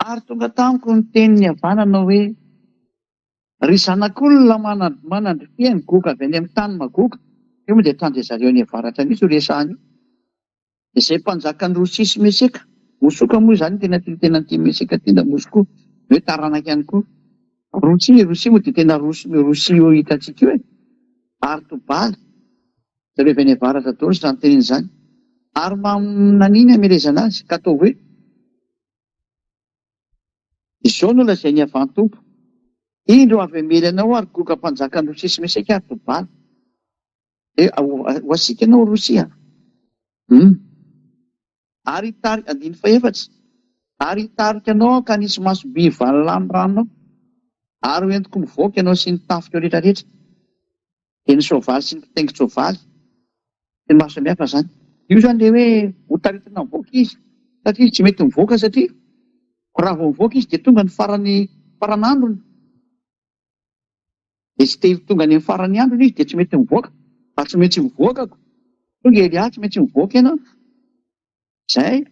Ary tonga tamiko ny tenin'ny havanana hoe, Ry zanak'olona, manandrifia ny Goga avy any amin'ny tany Magoga, io moa dia tany zareo any avaratra mihitsy io resahana io, Izay mpanjakan'i Rosia sy Meseka. Mosoka moa izany tena tiany tena an'ity Meseka ity na Moskoa, ny hoe taranaka ihany koa. Rosia, Rosia moa dia tena Rosia, Rosia io hitantsika io e. Ary Tobala, zareo avy any avaratra daholo izany teneny izany. Ary maminania ny hamelezana azy, ka ataovy hoe, Izao no lazain'i Yavah Tompo, Indro avy hamely anao ary Goga mpanjakan'i Rosia sy Meseka ary Tobala. Dia ho asiaka ianao Rosia. Hum. Ary hitarika, andininy fahefatra, ary hitarika anao aho ka hanisy maso-by hivalona ny ranonao, ary ho entiko mivoaka ianao sy ny tafikao rehetra rehetra, dia ny soavaly sy ny mpitaingin-tsoavaly, sy ny maro samihafa izany. Io izany ilay hoe ho taritina mivoaka izy, satria izy tsy mety mivoaka satria raha vao mivoaka izy dia tonga ny farany faran'androny. Dia tsy te ho tonga any amin'ny faran'ny androny izy dia tsy mety mivoaka fa tsy maintsy mivoaka ko. Tonga Elia tsy maintsy mivoaka ianao. Zay.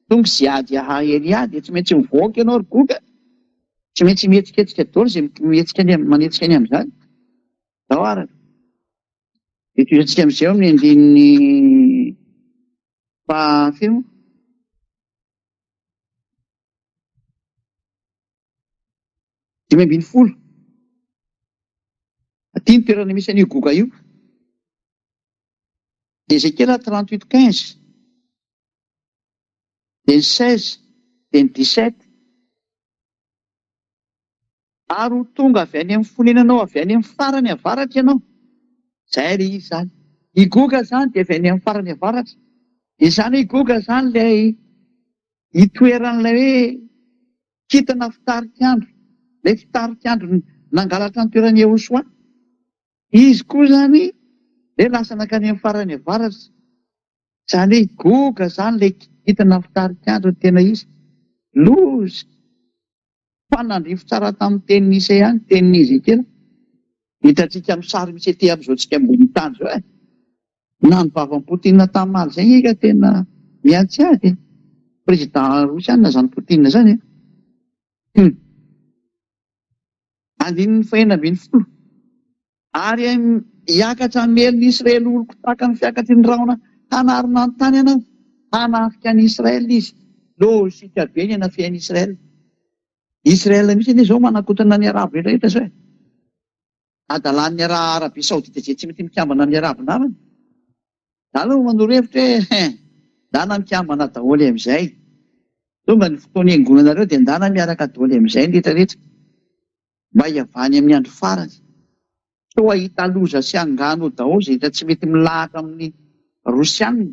Tonga Ziad Yaha Elia dia tsy maintsy mivoaka ianao ry Goga. Tsy maintsy mihetsiketsika daholo izay mihetsika any manetsika any amin'izany. Zao ary. Dia tohizantsika amin'izay ao amin'ny andininy faha firy moa? 15. Aty ny toerana misy an'io Goga io. Ezekiela 38 15. Dia ny 16, dia ny 17. Ary ho tonga avy any amin'ny fonenanao avy any amin'ny farany avaratra ianao. Izay ilay izy izany. I Goga izany dia avy any amin'ny farany avaratra. Izany hoe i Goga izany ilay itoeran'ilay hoe kintana fitarik'andro, ilay fitarik'andro nangalatra ny toeran'i Yehosoa. Izy koa izany ilay lasa nankany amin'ny farany avaratra. Izany hoe i Goga izany ilay kintana fitarik'andro no tena izy. Loza! Fa nandrify tsara tamin'ny tenin'i Isaia ny tenin'i Ezekiela. Hitantsika amin'ny sary misy ety amin'izao tsika ambony tany izao e. Na ny vavan'i Poutine tamaly izay nge ka tena mihantsy ady e. Président rosiana izany Poutine izany e. Hum. Andininy fahenina 16. Ary hiakatra hamely ny Israely oloko tahaka ny fiakatry ny rahona hanarona ny tany ianao. Hanafika an'i Israel izy. Lojika be ny hanafihan'i Israel. Israel mihitsy anie izao manakotana ny Arabo rehetra rehetra izao e. Adalan'ny Arabie Saoudite izay tsy mety mikambana amin'ny Arabo namany. Za aloha manoro hevitra hoe hein, ndana mikambana daholo amin'izay. Tonga ny fotoana hiangonanareo dia ndana miaraka daholo amin'izay ny rehetra rehetra. Mba hiavahany amin'ny andro farany. Sao hahita loza sy angano eo daholo izay rehetra tsy mety milahatra amin'ny Rosiana.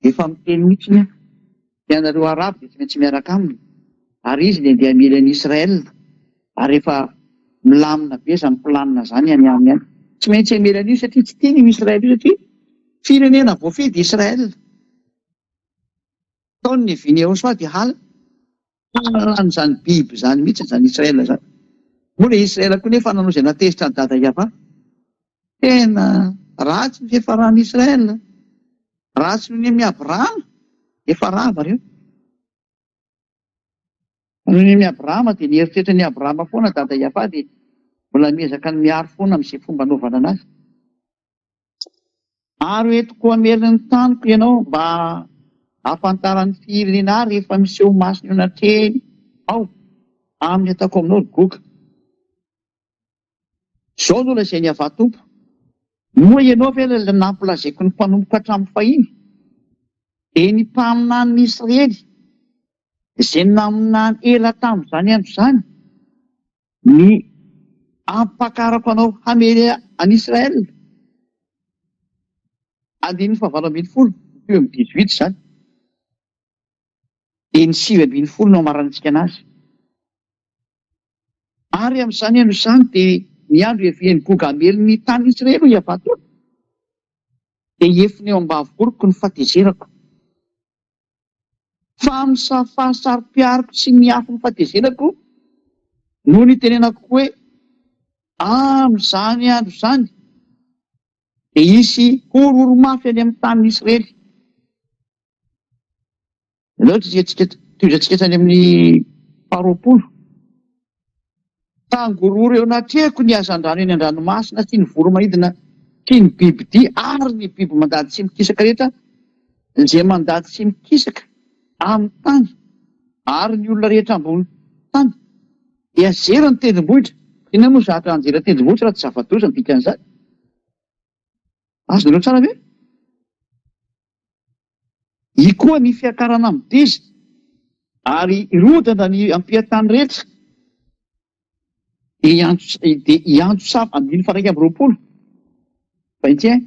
Efa miteny mihitsy aho. Ianareo Arabo dia tsy maintsy miaraka aminy. Ary izy dia andeha hamely an'i Israel. Ary efa milamina be izany planina izany any aminy any. Tsy maintsy hamely an'io satria tsy tiany io Israel io satria firenena voafidy Israel. Tao ny niavian'i Yehosua dia hala an'izany biby izany mihitsy izany Israel izany. Moa ilay Israel koa nefa nanao izay nahatezitra an'i Dada Yavah. Tena ratsy ny fiafaran'i Israel. Ratsy noho ny amin'i Abrahama. Efa rava ireo. Noho ny amin'i Abrahama dia nieritreritra an'i Abrahama foana Dada Yavah dia mbola miezaka ny miaro foana amin'izay fomba anaovana anazy. Ary ho entiko hamely ny taniko ianao mba hahafantaran'ny firenena ahy rehefa miseho masina eo anatrehany aho amin'ny ataoko aminao, ry Goga. Izao no lazain'i Yavah Tompo, Moa ianao ve ilay nampilazaiko ny mpanompoko hatramin'ny fahiny, dia ny mpaminanin'i Israely, izay naminany ela tamin'izany andro izany? Ny hampakarako anao hamely an'Israel. Andininy faha-18, mitohy amin'ny 18 izany. Dia ny 19 no hamaranantsika anazy. Ary amin'izany andro izany dia ny andro hiavian'i Goga hamely ny tanin'i Israely, hoy Yavah Tompo, dia hiefona eo am-bavy-boriko ny fahatezerako. Fa amin'ny fahasaro-piariko sy ny afon'ny fahatezerako no nitenenako hoe, Amin'izany andro izany dia hisy horohoro mafy any amin'ny tanin'i Israely. Aleo tohizantsika hatrany amin'ny faharoapolo. Tangororo eo anatrehako ny hazandrano eny an-dranomasina sy ny voro-manidina sy ny bibidia ary ny biby mandady sy mikisaka rehetra izay mandady sy mikisaka amin'ny tany ary ny olona rehetra ambony tany. Dia zera ny tendrombohitra. Inona moa zatra hanjera tendrombohitra raha tsy zava-doza ny dikan'izany? Azonareo tsara ve? Hikoa ny fiakarana amin'ny deza ary hirodana ny ampiantany rehetra. Dia hiantso dia hiantso sava andininy faha 21. Vingt et un.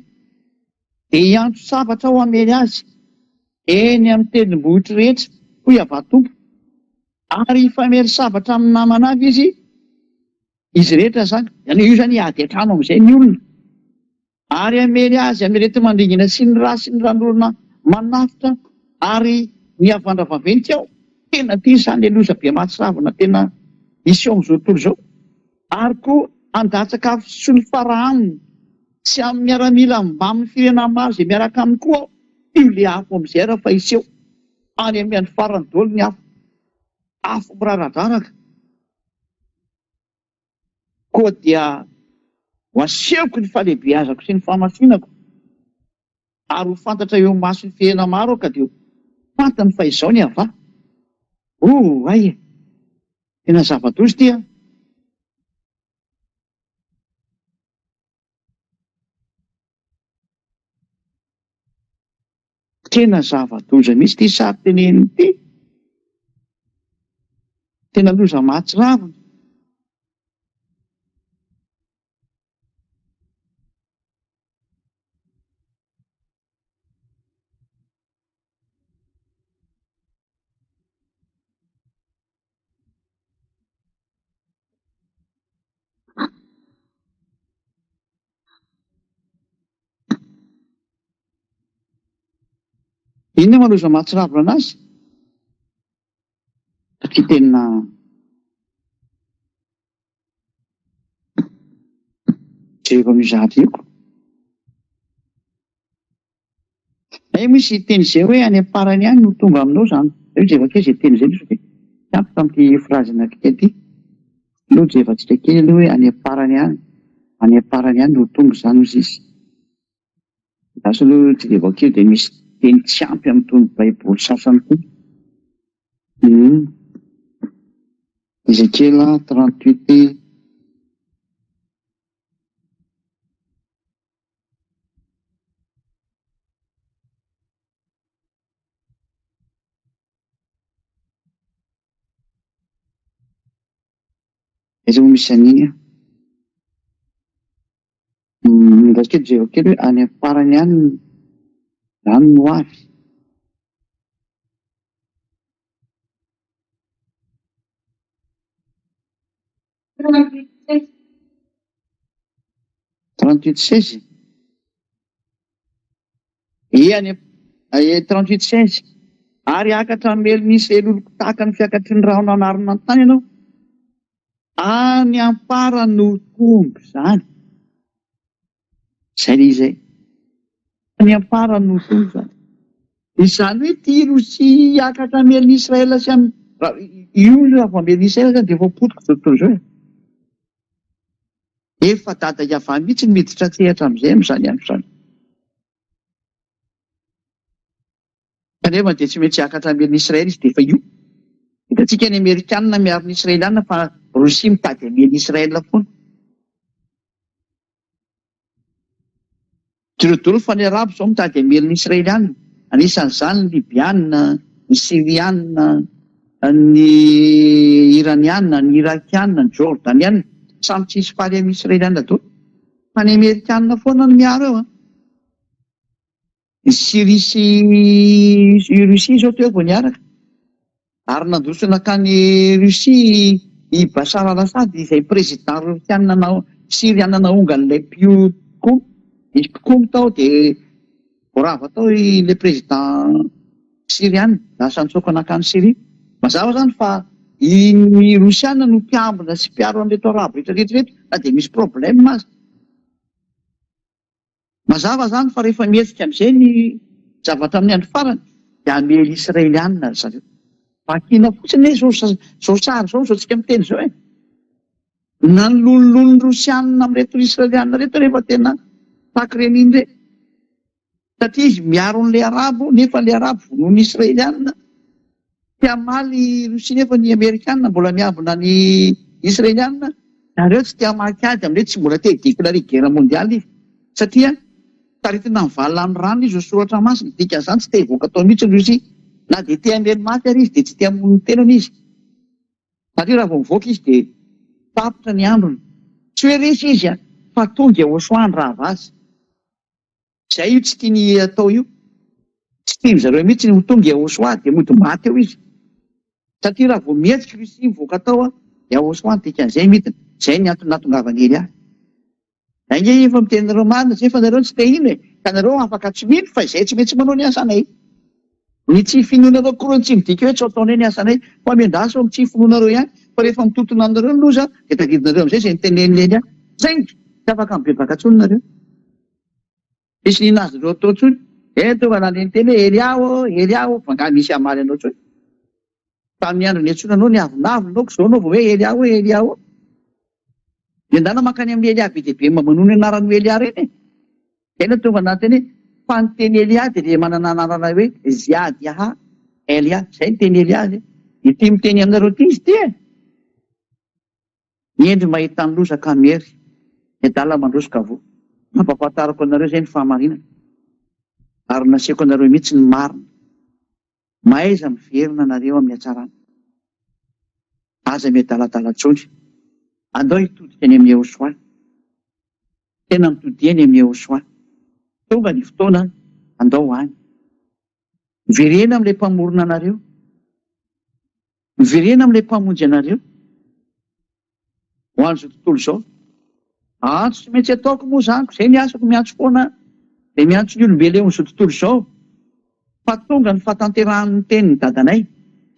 Dia hiantso sabatra aho hamely azy eny amin'ny tendrombohitry rehetra, hoy Yavah Tompo, ary hifamely sabatra amin'ny namana avy izy, izy rehetra izany, izany hoe io izany hiady an-trano amin'izay ny olona, ary hamely azy amin'ny areti-mandringana sy ny ra sy ny ran'orona manafotra ary ny havandra vaventy aho. Tena ity izany ilay loza be mahatsiravina tena hiseho amin'izao tontolo izao. Ary koa handatsaka afo sy solifara aminy sy amin'ny miaramila mbamin'ny firenena maro izay miaraka aminy koa aho, io ilay afo amin'izay raha fa hiseho any amin'ny andro farany daholo ny afo, afo miraradraraka. Koa dia ho asehoko ny fahalehibeazako sy ny fahamasinako, ary ho fantatra eo imason'ny firenena maro aho, ka dia ho fantany fa izaho ny Yavah. Oh, hay e! Tena zava-doza ity an! Tena zava-doza mihitsy ity sary teneniny ity. Tena loza mahatsiravina. Inona ma loza mahatsiravina anazy? Satria tena jereko amin'io zavatra io ko. Hay misy teny izay hoe any am-parany any no tonga aminao izany. Aleo jereva kely izay teny izay aloha satria tsy ampy tamin'ity phrase anankiray ity. Aleo jerevantsika kely aloha hoe any am-parany any, any am-parany any no tonga izany hozy izy. Lasa aloha jereva kely dia misy teny tsy ampy amin'itony baiboly sasany itony. Hum. Ezekiela 38. Aiza moa misy an'iny an? Mba kely jereo kely hoe any am-parany any izany no avy. 38 16 Ie any am 38 16 Ary hiakatra hamely ny Israely oloko tahaka ny fiakatry ny rahona hanarona ny tany ianao. Any am-parany no tonga izany. Izay ilay izy e. Any am-parany no tonga izany. Izany hoe ity Rosia hiakatra hamely ny Israel sy am io raha vao hamely ny Israel zany dia efa potika izao tontolo izao e. Efa dada Yavah mihitsy no miditra an-tsehatra amin'izay amin'izany andro izany. Kanefa dia tsy maintsy hiakatra hamely ny Israel izy dia efa io. Hitantsika ny Amerikanina miaro ny Israeliana fa Rosia mitady hamely ny Israel foana. Jereo daholo fa ny Arabo izao mitady hamely ny Israeliana. Anisan'izany ny Libyana, ny Syriana, ny Iraniana, ny Irakiana, ny Jordaniana. Samy tsisy faly amin'ny Israeliana daholo. Fa ny Amerikanina foana no miaro eo an. I Syrie sy i Russie izao teo vao niaraka ary nandroso nankany Russie i Bachar al-Assad izay président Rosiana nao Syriana naongan'ilay mpikomy, nisy mpikomy tao dia voarava tao ilay président Syriana lasa nitsoaka nankany Syrie. Mazava izany fa ny Rosiana no mpiambina sy mpiaro an'ireto Arabo rehetra rehetra ireto na dia misy problème aza. Mazava izany fa rehefa mihetsika amin'izay ny zavatra amin'ny andro farany dia hamely Israelianina ry zareo. Vakina fotsiny anie izao izao sary izao, izao tsika miteny izao e. Na ny lonilon'ny Rosianina amin'ireto Israelianina ireto rehefa tena tahaka ireny iny ireny. Satria izy miaro an'ilay Arabo nefa ilay Arabo vonoin'ny Israelianina. Te hamaly Russie nefa ny Amerikana mbola miambina ny Israeliana, nareo tsy te hamaky ady amin'ireo tsy mbola te hi-declarer guerre mondiale izy satria taritina mivalona amin'ny rano izy ho soratra masina, dikan'izany tsy te hivoaka tao mihitsy ny Russie na dia te hamely maty ary izy dia tsy te hamono ny tenany izy satria raha vao mivoaka izy dia tapitra ny androny, tsy hoe resy izy fa tonga eo Oswa handrava azy. Zay io tsy tiany atao io. Tsy tiany zareo mihitsy ny ho tonga Yahoshuah dia mody maty eo izy. Satria raha vao mihetsika Russie mivoaka tao an, Yahoshuah ny dikan'izay midina. Zay ny antony nahatongavan'i Elia. Ange efa miteny nareo marina zay fa nareo tsy te hino e! Ka nareo afaka tsy mino fa izay tsy maintsy manao ny asanay. Ny tsy finoanareo akoriny tsy midika hoe tsy ataonay ny asanay fa miandrasa eo amin'ny tsy finoanareo ihany fa rehefa mitontona aminareo ny loza dia tadidinareo amin'izay izay niteneniny Elia. Saingy tsy afaka mibebaka intsony nareo. Tsisy nino azy ireo atao intsony. Eh tonga nandeha niteny hoe Elia ô, Elia ô, fa angaha misy hamaly anao intsony? Tamin'ny andro niantsoana anao niavonavona anao ko zao anao vao hoe Elia ô, Elia ô. Miandàna mankany amin'i Elia be dia be mba manono ny anaran'io Elia ireny e. Zay no tonga nanonteny hoe fa ny teny Elia dia le manana anarana hoe Ziadiaha Elia, zay ny teny Elia zay. Ity miteny aminareo ity izy ity e. Ny hendry mahita ny loza ka miery, ny adala mandroso ka voa. Nampahafantariko anareo izay ny fahamarinana, ary nasehoko anareo mihitsy ny marina. Mahaiza miverina nareo amin'ny hatsarana. Aza miadaladala intsony. Andao hitodika any amin'i Yehoshuah. Tena mitodia any amin'i Yehoshuah. Tonga ny fotoana, andao any. Miverena amin'ilay Mpamorona anareo. Miverena amin'ilay Mpamonjy anareo ho an'izao tontolo izao. Antso tsy maintsy ataoko moa izany, ko izay ny asako, miantso foana aho, dia miantso ny olombelona eo amin'izao tontolo izao fa tonga ny fahatanterahan'ny tenin'ny dadanay.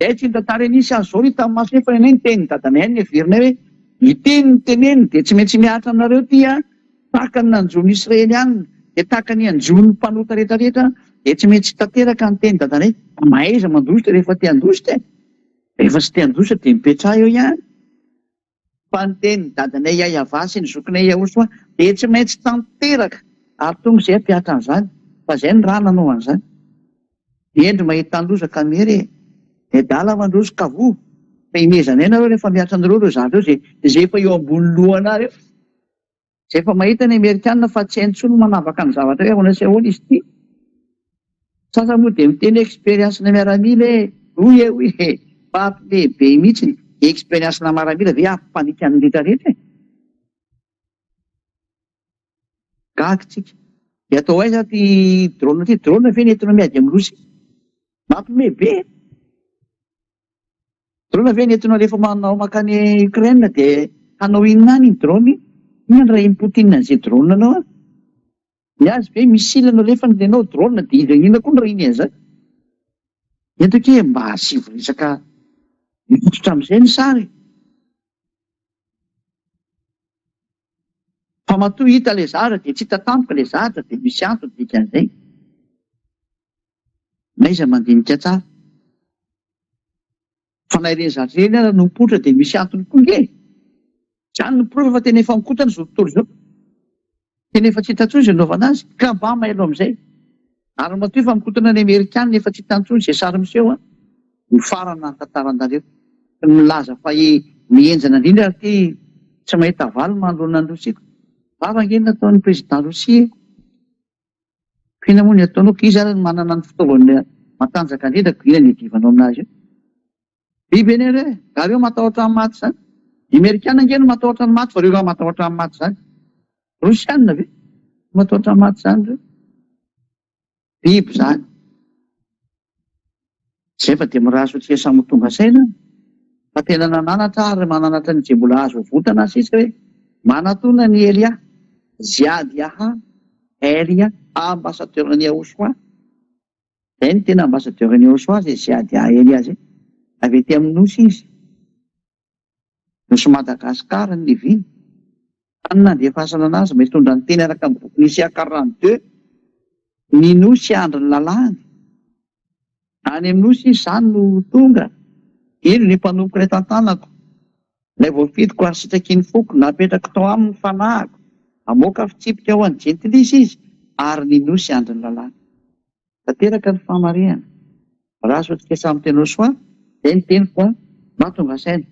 Izay tsy nitantara nisy azy izao ry tamin'ny masonay fa nenay ny tenin'ny dadanay ihany no heverinay hoe ny teny noteneniny dia tsy maintsy mihatra aminareo ity an! Tahaka ny nanjo ny Israelianina, dia tahaka ny hanjo ny mpanota rehetra rehetra, dia tsy maintsy tanteraka ny teny dadanay. Fa mahaiza mandositra rehefa te handositra e! Rehefa tsy te handositra dia mipetraha eo ihany. Fa ny tenin'i dadanay Yayavah sy ny zokinay Yahosoa dia tsy maintsy tanteraka ary tonga izay hampihatra an'izany, fa izay ny rà nanao an'izany. Ny hendry mahita ny loza ka miery e! Ny adala mandroso ka voa! Fa imehezanay nareo rehefa mihatra an'ireo ireo zavatra ireo izay efa eo ambony lohanareo. Izay efa mahita ny Amerikana fa tsy hainy intsony ny manavaka ny zavatra hoe ahoana sy ahoana izy ity. Sasany moa dia miteny hoe experience-na miaramila e! Hoy e hoy e! Mampiomehy be mihitsy ny experience-na maramila ve hampipanika ny rehetra rehetra e! Gaga tsika. Dia atao aiza ity drone ity? Drone ve ny entina miady amin'ny Rosia? Mampiomehy be e! Drone ve ny entinao alefa manao makany Ukraine dia hanao inona any iny drone iny? Inona ny rahin'i Poutine an'izay drone anao any? Ny azy ve missile no alefany ny anao drone dia iza inona koa ny rahiny an'izany? Ento akia mba asivo resaka mifototra amin'izay ny sary e! Fa matoa hita ilay zavatra dia tsy hita tampoka ilay zavatra dia misy antony dikan'izay. N'aiza mandinika tsara. Fa na ireny zavatra ireny ara no mipoitra dia misy antony koa nge e! Izany no porofo fa tena efa mikotana izao tontolo izao. Tena efa tsy hita intsony izay anaovana azy. Ka mba mailo amin'izay. Ary matoa efa mikotana ny amerikana efa tsy hita intsony izay sary miseho an! Mifarana ny tantaranareo. Milaza fa mihenjana indrindra ary ity tsy mahita valiny manoloana an'i Rosia. Vava ange ny nataon'ny président Rosia e! Inona moa ny ataonao? Iza ary no manana ny fitaovana matanjaka indrindra ko inona ny iadivanao aminazy io? Biby anie ireo e! Nga reo matahotra ny maty zany? Ny amerikana ange no matahotra ny maty fa reo nga matahotra ny maty zany? Rosiana ve no matahotra ny maty zany reo? Biby zany. Zay fa dia mirary soa antsika samy ho tonga saina fa tena nananatra ary mananatra ny izay mbola azo avotana sisa hoe manatona an'i Elia, Ziad Yaha, Elia, ambassadeur an'i Yahoshuah. Zay no tena ambassadeur an'i Yahoshuah zay Ziad Yaha Elia zay. Avy aty amin'ny nosy izy. Nosy Madagascar ny niviany. Tany nandefasana anazy mba hitondra ny teny araka ny bokin'i Isaia 42, ny nosy andry ny lalàny. Any amin'ny nosy izy izany no tonga. Indro ny mpanompoko ilay tantanako, ilay voafidiko ary sitraky ny foko, napetrako tao aminy ny fanahiko. Hamoaka fitsipika ho an'ny jentilisa izy, ary ny nosy andry ny lalàny. Tanteraka ny fahamarihana. Raha azontsika samy tena soa, zay ny teniko an, mba tonga saina.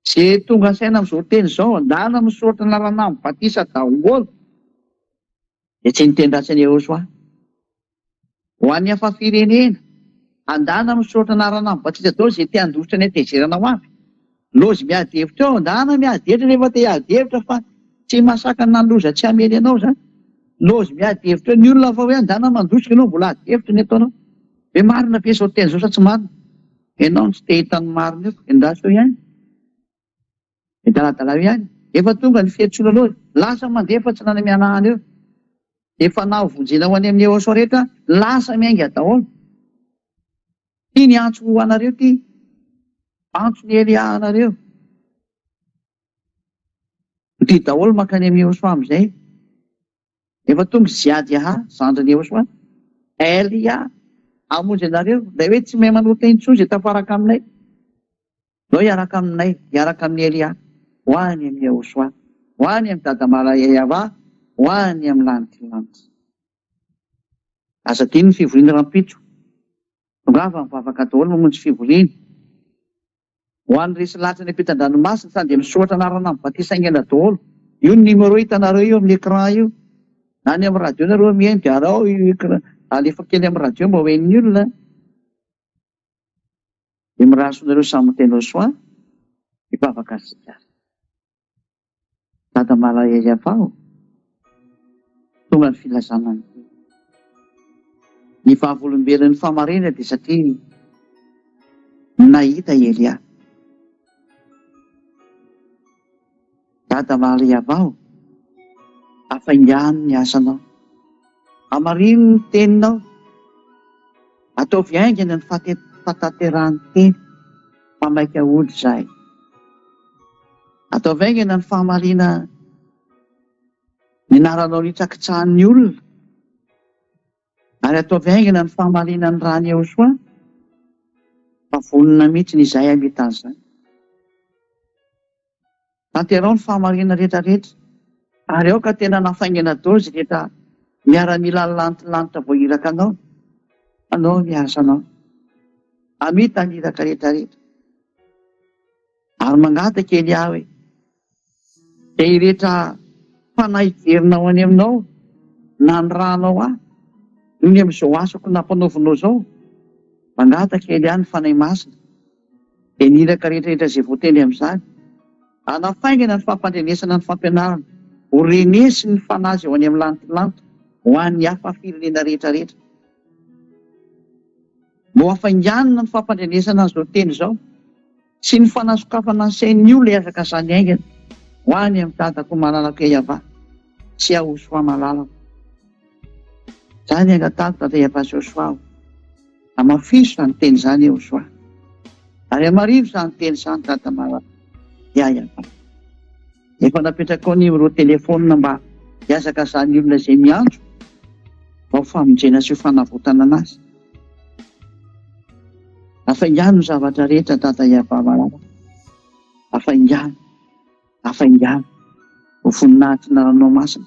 Ze tonga saina amzao teny zao, andana misoratra anarana am batisa daholo. Dia tsy niteny ratsy an'i Yehosua. Ho an'ny hafa firenena, andana misoratra anarana am batisa daholo ze te handositra ny hatezerana ho avy. Lozy miady hevitra eo, andana miady hevitra rehefa te hiady hevitra fa tsy mahasakana ny loza tsy hamely anao zany. Lozy miady hevitra eo ny olona fa hoe andana mandositra ianao mbola ady hevitra ny ataonao. Hoe marina ve izao teny izao sa tsy marina? Ianao no tsy te hahita ny marina eo, endraso eo ihany. Midaladala eo ihany. Efa tonga ny fiantsoana loza. Lasa mandeha fa tsy nana mihanahana eo. Efa naho vonjena ho any amin'ny EOSO rehetra lasa miainga daholo. Ty ny antso ho anareo ty. Antso ny Elia anareo. Ty daholo mankany amin'ny EOSO amin'izay. Efa tonga i Ziadiaha, zandrin'i Yehosoa, Elia, hamonjy anareo, ilay hoe tsy mahay manota intsony izay tafaraka aminay. Ndao hiaraka aminay, hiaraka amin'i Elia, ho any amin'i Yehosoa, ho any amin'i Dada Malaeava, ho any amin'ny lanitr'ny lanitra. Aza adino ny fivoriana rahampitso. Tongava mivavaka daholo mamonjy fivoriana. Ho an'ny resy lahatra any ampitan-dranomasina sa dia misoratra anarana amin'ny batisa haingana daholo. Io ny numéro hitanareo io amin'ny écran io. Na any amin'ny radio nareo mihaino dia araho io écran alefa kely amin'ny radio mba ho henon'ny olona. Dia mirary soa anareo samy ho tena soa. Hivavaka isika ary. Dada malahelo avao tonga ny filazana ny teny. Ny vavolombelon'ny fahamarinana dia satria nahita i Elia. Dada malahelo avao, afaingano ny asanao. Hamarino ny teninao. Ataovy haingana ny fahatanterahan'ny teny fa maika hody izahay. Ataovy haingana ny fahamariana ny anaranao nitsakitsahan'ny olona, ary ataovy haingana ny fahamariana ny ran'i Yehosoa, fa vonona mihitsy ny izahay hamita an'izany. Tanteraho ny fahamariana rehetra rehetra, ary aoka tena hanafaingana daholo izay rehetra miaramila lantilanitra voahiraka anao, hanao ny asanao. Hamita ny iraka rehetra rehetra. Ary mangataka Elia hoe, Izay rehetra fanahy hiverina ho any aminao, nanirahanao ahy, noho ny amin'izao asako nampanaovinao izao, mangataka Elia ny Fanahy Masina, dia ny iraka rehetra rehetra izay voatendry amin'izany, hanafaingana ny fampandrenesana ny fampianarana, ho renesin'ny Fanahy izay ho any amin'ny lantilanty, ho an'ny hafa firenena rehetra rehetra. Mba ho hafainganina ny fampandrenesana an'izao teny izao sy ny fanasokafana ny sain'ny olona hihazakazany haingana ho any amin'ny dadako malalako Yavah sy Yahosoa malalako. Izany angatahako Dada Yavah sy Yahosoa o. Hamafiso izany teny izany Yahosoa. Ary hamarino izany teny izany Dada malalako Yavah. Efa napetrakao ny numéro téléphone mba hihazakazahan'ny olona izay miantso mba ho famonjena sy ho fanavotana anazy. Afaingano ny zavatra rehetra Dada Yavah malala. Afaingano, afaingano ho voninahitry ny anaranao masina.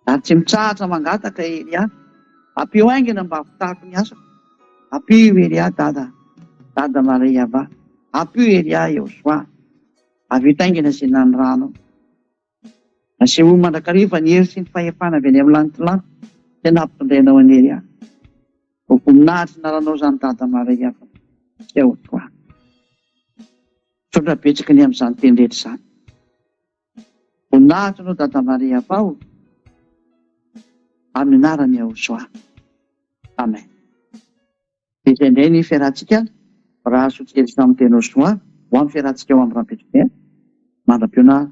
Ary tsy mitsahatra mangataka Elia. Ampio haingana mba havitako ny asako. Ampio Elia Dada, Dada Maria Yavah. Ampio Elia Yehosoa. Avy taingina izay nanirahanao. Asehoy mandrakariva ny hery sy ny fahefana avy any amin'ny lanitilanitra izay nampitondrainao an'i Elia. Ho voninahitry ny anaranao izany Dada Maria fa tsy ao toa. Misaotra betsaka ny amin'izany teny rehetra izany. Voninahitra anao Dada Maria fa ao amin'ny anaran'i Yahosoa. Amen. Dia izay indray ny fiarahantsika raha soa kely samy tena soa ho amin'ny fiarahantsika ho amin'ny rahampitso dia mandra-pihaona.